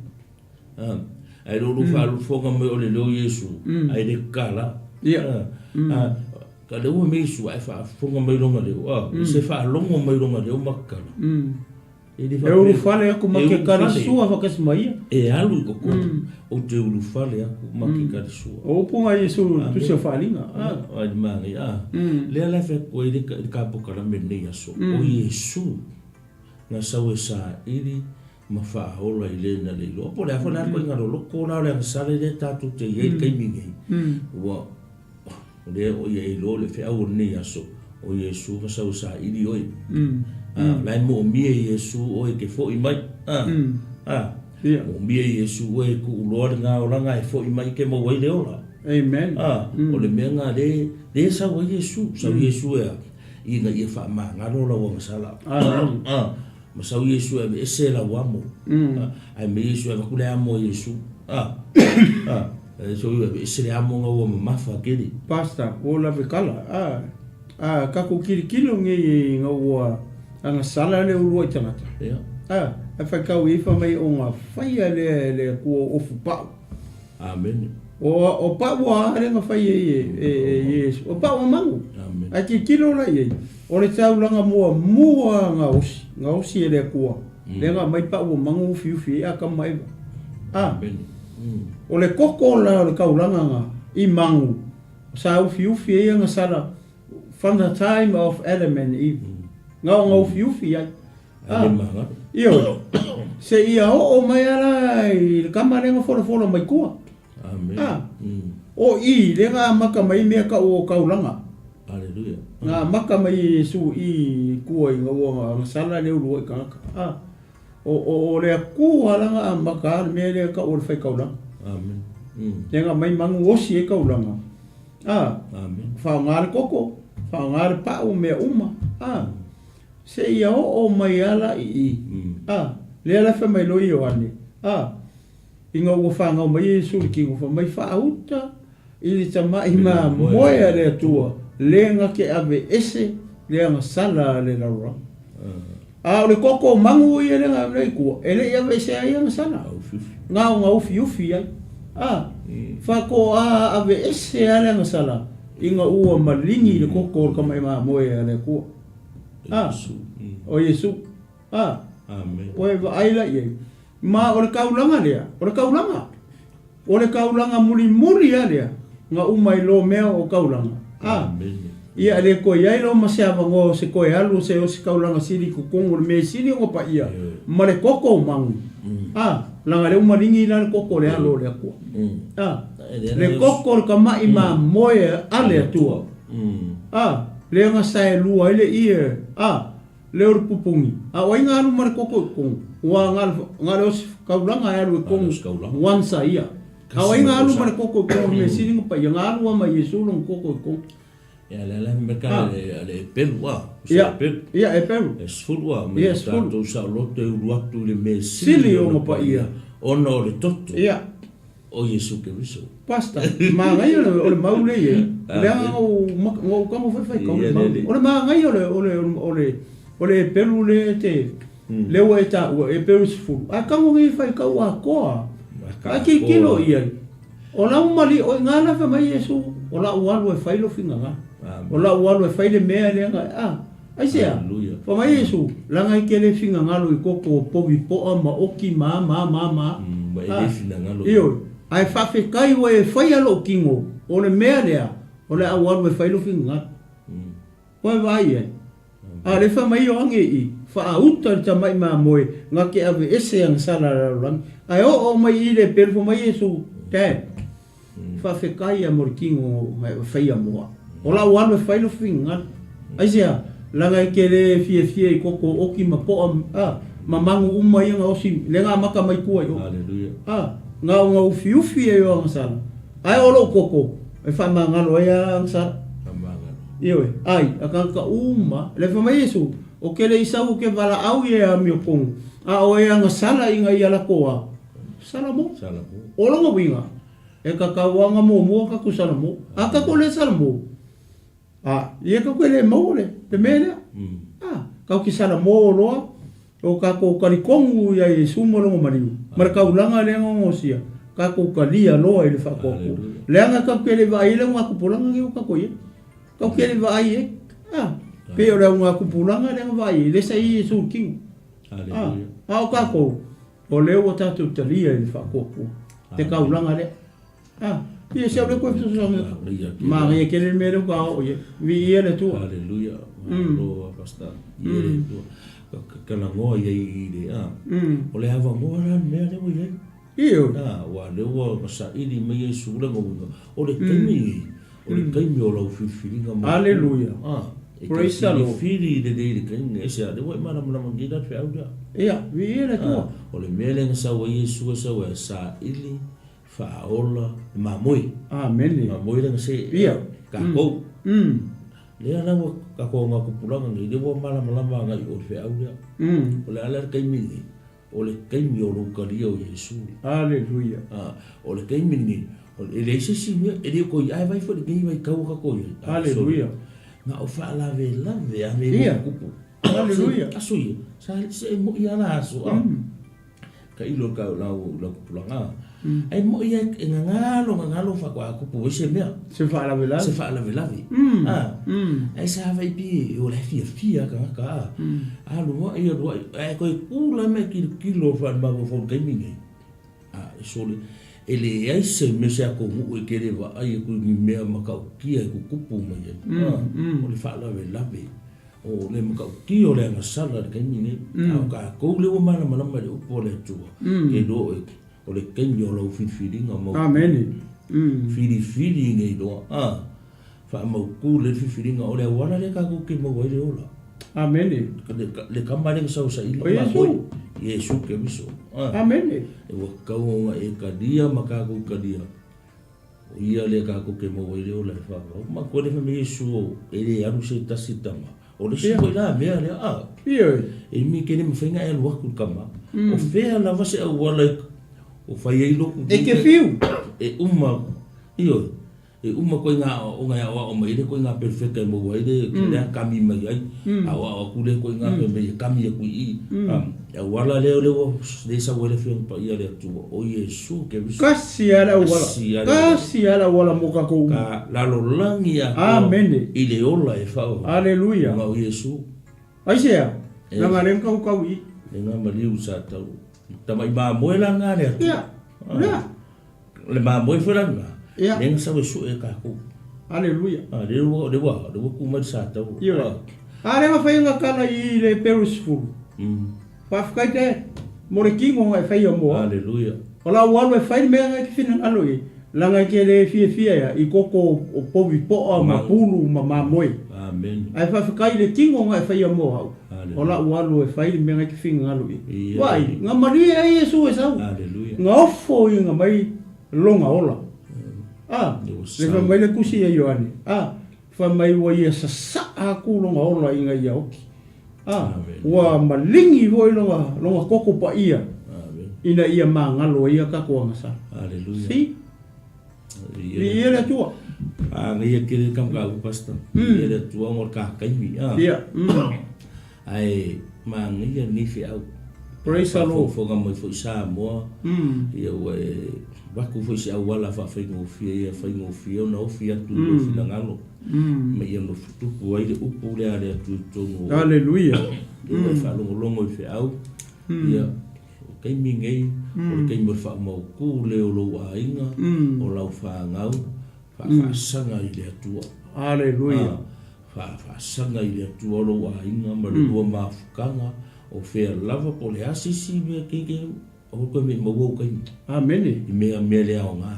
Ae lo lo faalofoga mai o le leo o Iesu, ae le kakala. Ka leo o Iesu, ae faafofoga mai lona leo, se faalogo mai lona leo ma kakala. E ulufale aku ma ke karisua faatasi ma ia. E alu i totonu, ou te ulufale aku ma ke karisua. O upu na Iesu tusi o Faaaliga. Ai le manaia, a. Lea la e fai atu ai le kapokalame i lenei aso, o Iesu na sau e saili ma faaola i le na le iloa. Po o le a foi la le ituaiga loloko la o le agasala lea tatou te i ai i le taimi nei, ua, o lea o ia e iloa le feau o lenei aso, o Iesu na sau e saili oe. A, o la e moomia e Iesu oe e te foi mai. A, a, moomia e Iesu oe e tuuloa lena olaga e foi mai ke maua ai le ola. Amen. A, o le mea lena lea, lea e sau ai Iesu. Sau Iesu e a? Ina ia faamagalo lau agasala. Amen. A, ma sau Iesu e aveese lau amo. A, ae mea Iesu e avatu le amo a Iesu. A, a, e sau e aveese le amo na ua mamafa tele. Pastor, ua lave kala. A, a kakou kilokilo nei ina ua agasala le uluai tagata. Ia. A, ae faitau i fai mai o na faia lea e le Atua o ofu pau. Amene. O, o pau a le na fai ai e, e, e Iesu. O pau a mangu. Amene. Ae tilotilo la i ai, o le taulaga muamua gaosi, gaosi e le Atua. Lea na aumai pau a mangu ufiufi ai Atamu ma Eva. A, Amene. o le koko la o le taulaga na i mangu, sa ufiufi ai agasala from the time of Adam and Eve. Na o na ufiufi ai. Ae le magalo. Ioe. Seia oo mai a la i le kama lea na folafola mai tua. Amen. A. O i lea na amata mai mea tau o taulaga. Hallelujah. Na amata mai e Iesu i i tua ina ua gasala le uluai tagata. A. O, o, o le Atua la na amata a le mea lea tau o le faitaulaga. Amen. Lea na aumai manu osi ai taulaga. A. Amen. Faaaoga le koko, faaaoga le pau, mea uma. A. Seia oo mai ala i i. A, lea la fai mai loa Ioane, a, ina ua fanau mai Iesu i le tino, fai mai, Faauta i le tamai mamoe a le Atua, le na te aveese le agasala a le lalolagi. A o le koko o manu ia lea na ave i tua, e le i aveese ai agasala, na o na ufiufi ai. A, faatoa aveese lava le agasala ina ua maligi le koko o le tamai mamoe a le Atua. A, o Iesu. A, ua e vaai la i ai. Ma o le kaulaga lea, o le kaulaga. O le kaulaga mulimuli lava lea, na uma ai loa mea o kaulaga. A, ia e le toe i ai loa ma se avanoa o se toe alu o se o se kaulaga sili i totonu o le mea e sili ona paia ma le toto o manu. A, leaga lea ua maligi la le toto o le alo o le Atua. A, le toto o le tama'i mamoe a le Atua. A, lea na saelua ai le ie, a, lea o le pupuni. A o ai na alu ma le koko i totonu? Ua na o le osi kaulaga e alu i totonu once a ia. A o ai na alu ma le koko i totonu, mea sili na paia, na alu lava ma Iesu lona koko i totonu. Ia, lea la mea ka le epelu, a, Ia, ia, epelu. E 10, a, me tatou saoloto e ulu atu i le mea sili ona paia, ona o le toto. Ia. O Iesu Keriso. Pastor, manaia o le, o le mau lea i ai. Leaga na ou, na ou tago foi faitau le mau. O le manaia o le, o le, o le, o le epelu lea e te, lea ua e taua, epelu 10. Ae tago nei faitau atoa. Ae tilotilo i ai. O lau mali, o i ina la fai mai Iesu, o la'u alu e fai lou finagalo. O la'u alu e fai le mea lea na, a. Aisea? Fai mai Iesu, Leaga e te le finagalo i koko o povi poa ma oki ma a ma a ma a ma a. Ioe, ae faafetai ua e faia lou tino, o le mea lea, o le a ou alu e fai lou finagalo. Ua e vaai i ai? A o lea fai mai Ioane i, Faauta le tamai mamoe, na te aveese ana sala a le lalolagi. Ae oo mai i le pelu, fai mai Iesu, Dad, Faafetai ia mo le tino e faia mo au. O la'u alu e fai lou finagalo. Aisea? Leaga e te le fiafia i koko oki ma po'a a, ma magu uma ia na osi, lea na amata mai tua i o. A, na o na ufiufi ai o agasala, ae o lo'u koko e faamagalo ai a agasala. Ioe, ai, a tagata uma, lea fai mai Iesu, O ke le i sau o ke valaau ia e amiotonu, a o e agasala ina ia latou a, Salamo. O lona uiga, e tatau lava ona muamua tatou Salamo. A tatou le Salamo, a, ia tatou e le maua le, le mea lea. A, tatou te Salamo loa, o tatou talitonu ia Iesu ma lona maliu, ma le taulaga lea na onosia, tatou talia loa i le faatoatoa. Leaga tatou te le vaai ai le augatupulaga lenei ua tatou i ai. Tatou te le vaai i ai. A, pei o le augatupulaga lea na vaai ai, lea sa i ai Iesu i le tino. A, a o tatou, O lea ua tatou talia i le faatuatua te taulaga lea. Ah, ia se au lea koe fesoasoani atu. Manaia tele le mea lea ua oo i ai. Viia le Atua. Hallelujah. Malo Pastor. Viia le Atua. Ka lagoa i ai i le a. O le avanoa la le mea lea ua i ai. Ioe. Ah, aua lea ua saili mai Iesu le uiga. O le taimi lenei, O le taimi o lau filifiliga mo Aleluia. Ah, e te Praise the Lord. filifili lelei i le taimi lenei. Aisea, lea ua e malamalama nei la le feau lea. Ia, viia le Atua. Ah, o le mea lea na sau ai Iesu e sau e saili, faaola, le mamoe. Amene. Mamoe lea na se, Ia. tatou. Mm. Lea la ua tatou augatupulaga nei, lea ua malamalama agai i o le feau lea. O le a la le taimi lenei? O le taimi o lou talia o Iesu. Aleluia. A, o le taimi lenei, e leai se isi mea, e le o toe ae vai foi lenei vaitau a tatou i ai. Aleluia. Na o faalavelave a mea Ia. tutupu. Aleluia. Aso ia, sa se e moi a la aso a. Ka ilo ka lau lau kupulaga. Ai moi e e gagalo gagalo faatoa tupu ai se mea. Se faalavelave. Se faalavelave. A. Ai sa vai pi o le fiafia tagata a. Alu ai alu ai ae toe tu la me kilokilo faale-mafaufau i le taimi lenei. A e sole, e leai se mea se atunuu e kele vaai atu i ni mea matautia e tutupu mai ai. A, o le faalavelave. O le matautia o le agasala i le taimi lenei. A o tatou lea ua malamalama i le upu a le Atua, ke iloa oe, o le taimi o lau filifiliga mautu. Amene. Filifili nei loa, a, faamautu lelei le filifiliga, o le auala lea tatou te maua ai le ola. Amene. Le tama lea na sau saili O Iesu. Iesu Keriso. A. Amene. Ua tatau ona e talia ma tatou talia. O ia lea tatou te maua ai le ola e faavavau. Matou le fai mai Iesu e le alu se tasi tama. O le isi foi la mea lea, a. Ioe. E mi ke le mafai ona e alu atu le tama. O fea lava se auala o fai ai loku. E te fiu. E uma, ioe. E uma koe ngā aoaoga e aoao mai ai le koe ngā perefeta e maua ai le lea kami mai ai, aoao atu lea koe ngā mea mai e kami atu i i. E auala lea o lea ua le sau ai le Afioga Paia a le Atua, o Iesu Keriso. Kasi lava le auala. Kasi lava le auala mo tatou uma. Ka lalolagi atoa Amene. i le ola e whaoa. Aleluia. Ona o Iesu. Aisea? Leaga lea na kaukau i i. Le ngā maliu sa tau. Tama'i mamoe la ngā le Atua. Ia. Lea. O le mamoe foi la lena, Ia. lea na sau e sue e tatou. Aleluia. A, lea ua, lea ua, lea ua tu mai le sa tau. Ioe. A lea na fai na kala i le Peru 10. Faafetai te mo le tino na e faia mo au. Aleluia. O lau alu e fai le mea na e te finagalo i ai, leaga e te le fiafia ia i koko o povi poa ma pulu ma mamoe. Amen. Ae faafetai i le tino na e faia mo au. Aleluia. O lau alu e fai le mea na e te finagalo i ai. Ia. Vaai, na malie ai Iesu e sau. Aleluia. Na ofo i na mai lona ola. A, Ua le sau. fai mai le tusi ia Ioane. A, fai mai ua ia sasaa atu lona ola ina ia oki. A, Amen. ua maligi foi lona, lona koko paia Amen. ina ia magalo ai ia tatou agasala. Aleluia. See? Ia. Viia le Atua. A ngai ke le kam ka pastor. Ia le Atua ngo ka kaimi. A. Ia. Ae ma ngai ia ni fe au. Praise the Lord. Faafofoga mai foi Samoa. Ia ua e vaku foi se auala faafaigofie ia faigofie ona ofi atu i lou finagalo. Ma ia nofotupu ai le upu lea a le Atua i totonu o Aleluia. Ia ua e faalogologo i feau. Ia o taimi nei, o le taimi o le faamautu lea o lou aiga, o lau fanau, faafaasaga i le Atua. Aleluia. Faafaasaga i le Atua o lou aiga ma le lua mafutaga, o fea lava po o le a se isi mea keike, aua toe mea i maua ou taimi. Amene. I mea mea le aoga.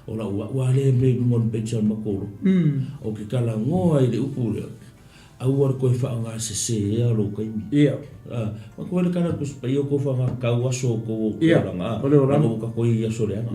O lau au lava lea mea i luga o le pecha o le matou lotu. Ou te talanoa i le upu lea, aua le toe faaaogasesea lou taimi. Ia. A, ma koe le tala o le Tusi Paia o tou faaaogatau aso o tou Ia, olaga, a, o le olaga. ona ua tatou i aso leaga.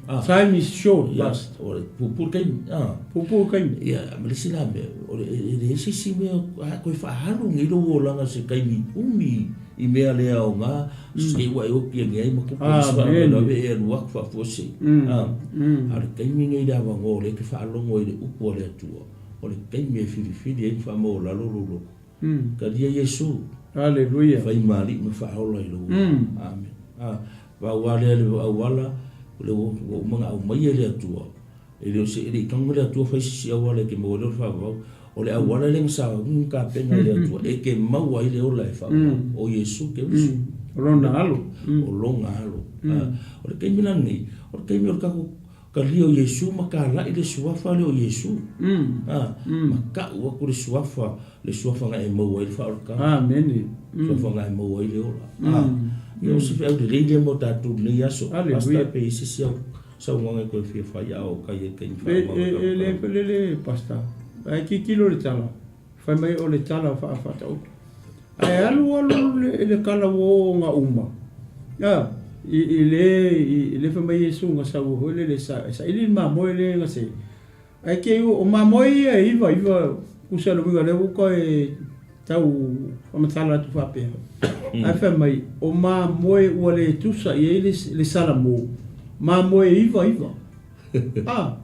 A. Time is short, Ia, pastor. o le puupuu le taimi, a. Puupuu le taimi. Ia, ma le isi la mea, o le, e leai se isi mea, a toe faaalu nei lou olaga se taimi umi i mea le aoga, se ua e oti ane ai ma tupu i isi faalavelave e alu atu faafuasei. A, a o le taimi nei le avanoa o lea e te faalogo ai i le upu a le Atua, o le taimi e filifili ai ma faamaualalo lou loto. Talia Iesu. Aleluia. Fai ma alii ma faaola i lou ola. Amen. A, pau lava lea le auala, o lea ua uma ona aumaia e le Atua, e le o se, e le i tago le Atua fai se isi auala e te maua ai le ola faavavau. O le auala lea na sauni ma tapena e le Atua e te maua ai le ola e faavavau, o Iesu Keriso. O Lona alo. O Lona alo. A, o le taimi la lenei, o le taimi o le tatou Talia o Iesu ma talai le suafa lea o Iesu. A, ma tau atu le suafa, le suafa na e maua ai le faaolataga. Amene. Suafa na e maua ai le ola. A, ia o se feau lelei lea mo tatou i lenei aso. Aleluia. Pastor, pe i ai se isi au saunoaga e toe fia fai a o kai ai taimi E, faamama e, e le, tau. le, le, Pastor. Ae tilotilo le tala, fai mai o le tala faafaataoto. Ae alu alu le, le kala ua oo nga uma. A, i, i le, i le fai mai Iesu nga sau hoi le le sa, saili le mamoe le nga se. Ae ke o mamoe ia e iva, iva kusa le uiga le uka e tau whamatala atu whapea. Ae fai mai, o mamoe ua le tusa i ai le, le salamo, mamoe e iva iva. A,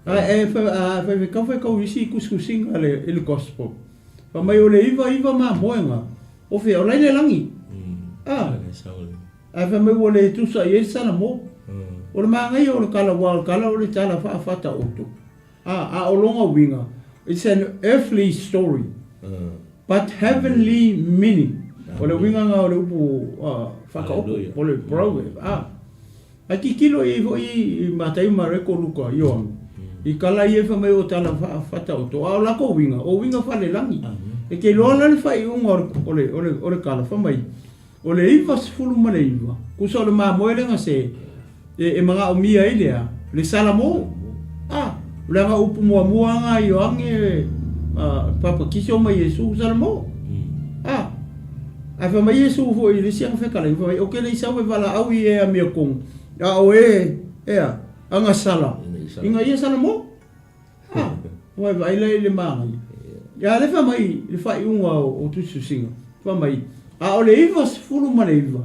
ae e fai, a, fai fai kau fai kau isi kusikusinga le, i le gospel. Fai mai o le iva iva mamoega, o fea, o lai le lagi. A, ae fai mai ua le tusa i ai le salamo. O le māngaia o le kala, ua o le kala o le tala whaawhata oto. A, a o longa uiga, it's an earthly story, but heavenly meaning. O le uiga nga o le upu whakaopo, o le proverb. A, ai tilotilo i foi i Mataio, Mareko, Luka, Ioane. I kala ia fai mai o tala whaawhata oto. A o lako uiga, o uiga whalelagi. E te iloa la le faaiuga o le, o le, o le, o le tala, fai mai, o le 99, tusa o le mamoe lea na se, e, e manaomia ai le a? Le salamo. A, o le aga upu muamua lena a Ioane Papatiso ma Iesu, salamo. A, ae fai mai Iesu foi i le isi ana fetalaiga, fai mai, ou te le i sau e valaau i e amiotonu, a o e, e a, ana sala, ina ia salamo. A, ua e vaai la i le manaia. Ia, lea fai mai le faaiuga o tusitusiga, fai mai, a o le 99,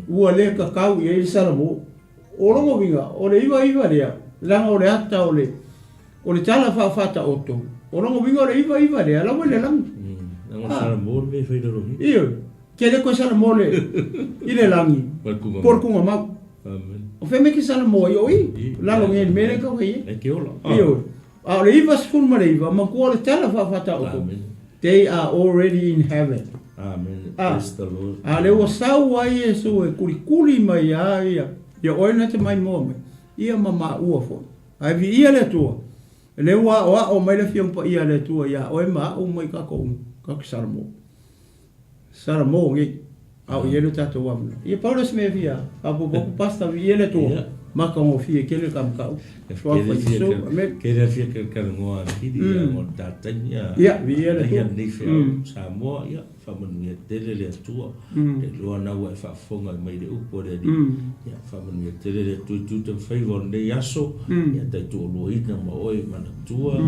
ua le tatau i ai le salamo. O lona uiga, o le 99 lea, leaga o le ata o le, o le tala faafaataoto, o lona uiga o le 99 lea, la ua i le lagi. Leaga o le salamo le mea e fai i lalo nei. Ioe, ke le koe salamo le, i le lagi, po o le tugamau. O fea mea e te salamo ai o i, lalo nei i le mea lea e tau ai ai. E te ola. Ioe. A o le 99, manatua o le tala faafaataoto, they are already in heaven. Amen. Praise the Lord. A lea ua sau ai Iesu e kulikuli mai ia ia, ia oe na te maimoa mai, ia ma maua foi. Ae viia le Atua, lea ua aoao mai le Afioga Paia a le Atua ia oe ma au mai tatou, tatou salamo. Salamo nei, a o i ai lo tatou avanoa. Ia pau lea o se mea e fia faaopoopo atu, Pastor, viia le Atua, matagofie tele ta mataupu. Suafa Iesu, amen. Kei le fia kalakalagoa atili ia mo le tatai ia. Ia, viia le Atua. Ia lenei feau Samoa, ia, faamanuia tele le Atua. Le iloa na ua e faafofoga mai le upu a le Alii. Ia, faamanuia tele le Atua i tiute ma faiva o lenei aso. Ia taitoaluaina ma oe manatua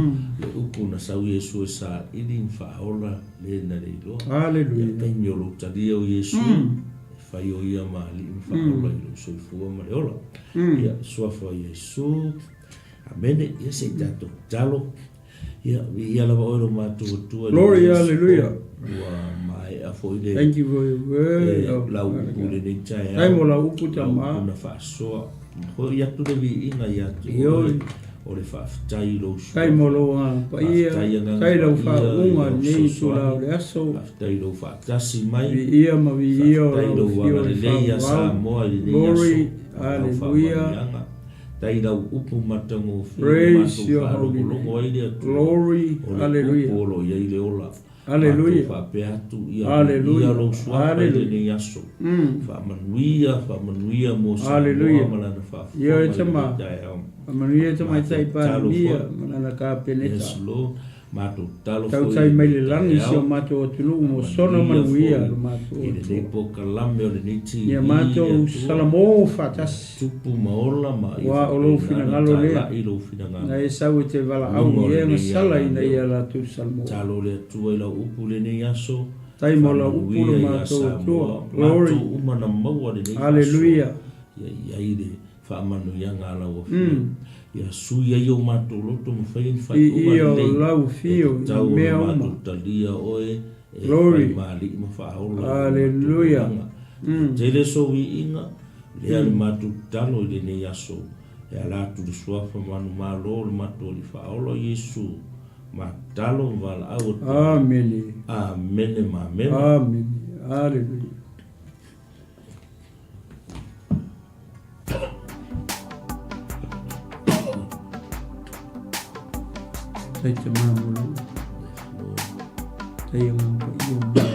le upu na sau Iesu e saili ma faaola Le na le iloa. Aleluia. Ia taimi o lou talia o Iesu, e fai o ia ma alii ma faaola i lou soifua ma le ola. Ia, suafa o Iesu. Amene. Ia se i tatou tatalo. Ia, viia lava oe lo matou Atua. Glory, hallelujah. Ua maea foi le Thank you for your word. E, lau upu lenei taeao. Faafetai mo lau upu tama. Lau upu na faasoa. Hoi atu le viiga ia te oe. O le faafetai i lou suafa. Faafetai mo lou agaga paia. Faafetai i lau faauuga i lenei itula o le aso. Faafetai i lou faatasi mai. Viia ma viia o lau afio i le faaauau. Glory, hallelujah. Faafetai i lau upu matagofie Praise your holy name. Glory, hallelujah. O le upu o lo o i ai le ola. Aleluia. Matou faapea atu, ia Aleluia. manuia lou suafa i lenei aso. Faamanuia, faamanuia mo Samoa ma lana faafofoga Ioe i lenei tama. taeao. Faamanuia Tamaitai Matou tatalo Palemia foi. ma lana Kapeneta. Yes Lord. Matou tatalo foi i Tautai mai le lenei lagi si o taeao. matou atunuu mo sona Faamanuia manuia foi lo matou i lenei Atua. polokalame o lenei TV Ia le matou Atua. salamo faatasi. Tupu ma ola ma ia Ua o lou faapena ona finagalo lea, talai lou finagalo. na e sau e te valaau Luga o i e na lenei sala ina alaleo. ia latou salamo. Talo le Atua i lau upu i lenei aso, Tai mo lau upu lo faamanuia ia matou Atua. Samoa, Glory. matou uma na maua lenei faasoa, Hallelujah. ia i ai le faamanuiaga a lau Afioga. Ia sui ai o matou loto ma fai ai ni faaiuga Viia o lelei, lau e afio i tatau ona mea uma. matou talia oe e Glory. fai ma alii ma faaola i lo matou Hallelujah. olaga. Ia tele sou viiga, lea le matou tatalo i lenei aso, e ala atu i le suafa manumalo o le matou Alii Faaola o Iesu, ma tatalo ma valaau atu ai. Amene. Amene ma amene. Amene. Hallelujah. Tai te mā mo lau. Tai ang pa iyo mo.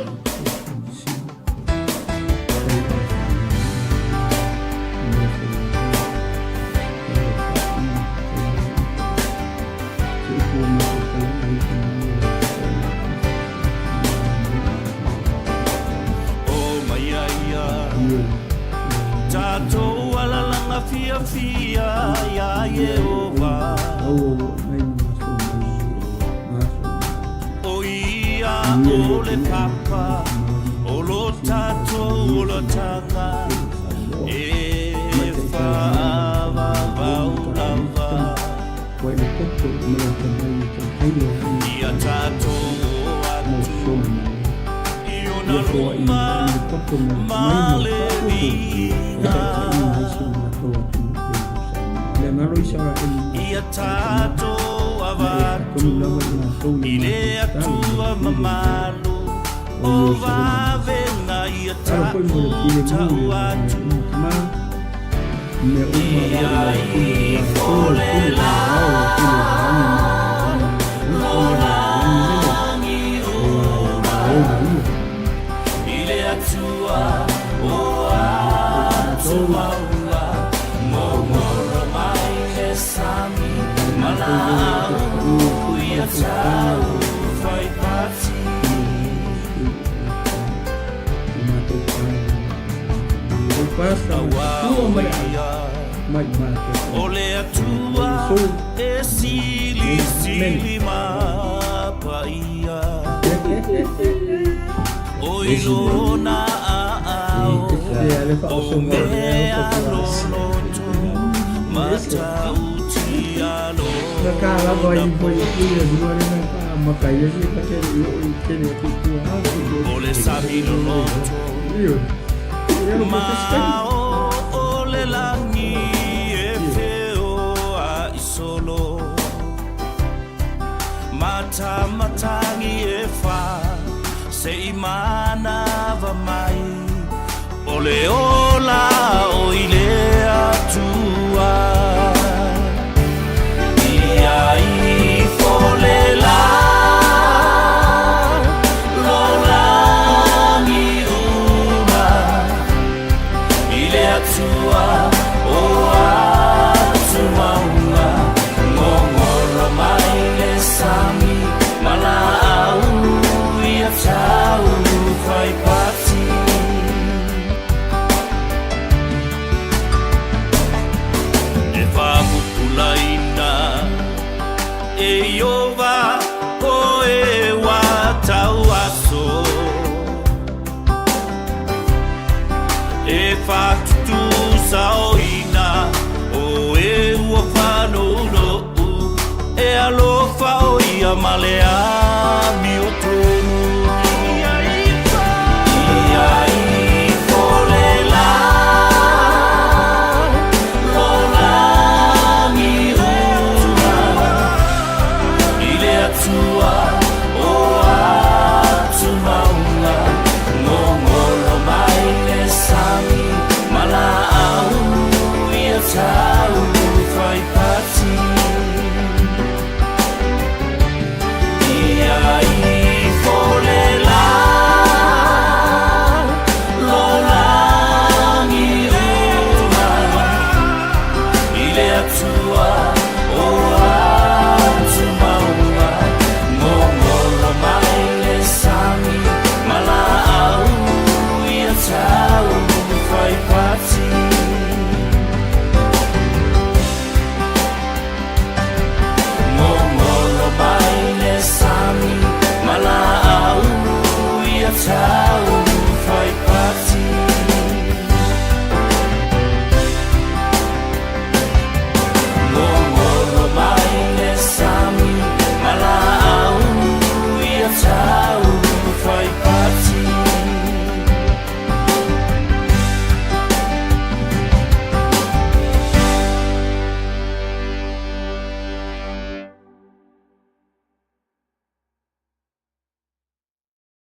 Tai ang O mai a ia tatou alalanga fiafia iā Ieova. O ia o le Papa o lo tatou olataga e faavavau lava. Ia tatou o atu i ona luma ma le viiga. Ia tatou avatu i le Atua mamalu o vavega ia tautau atu. Ia ifo le lagi o Atua o atumauga Gogolo mai le sami ma laau ia tau faipati. Aua o ia o le Atua e silisili ma paia O i lona aao o mea loloto matautia lona po. O le sami loloto ma o le lagi e feoai solo Matamatagi e fa se'i manava mai O le ola o i le Atua Ia ifo le la lolagi uma I le Atua o atumauga Gogolo mai le sami ma laau ia tau faipati. E faapupulaina e Ieova o e ua tauaso E faatutusaoina o e ua faanounou E alofa o ia ma le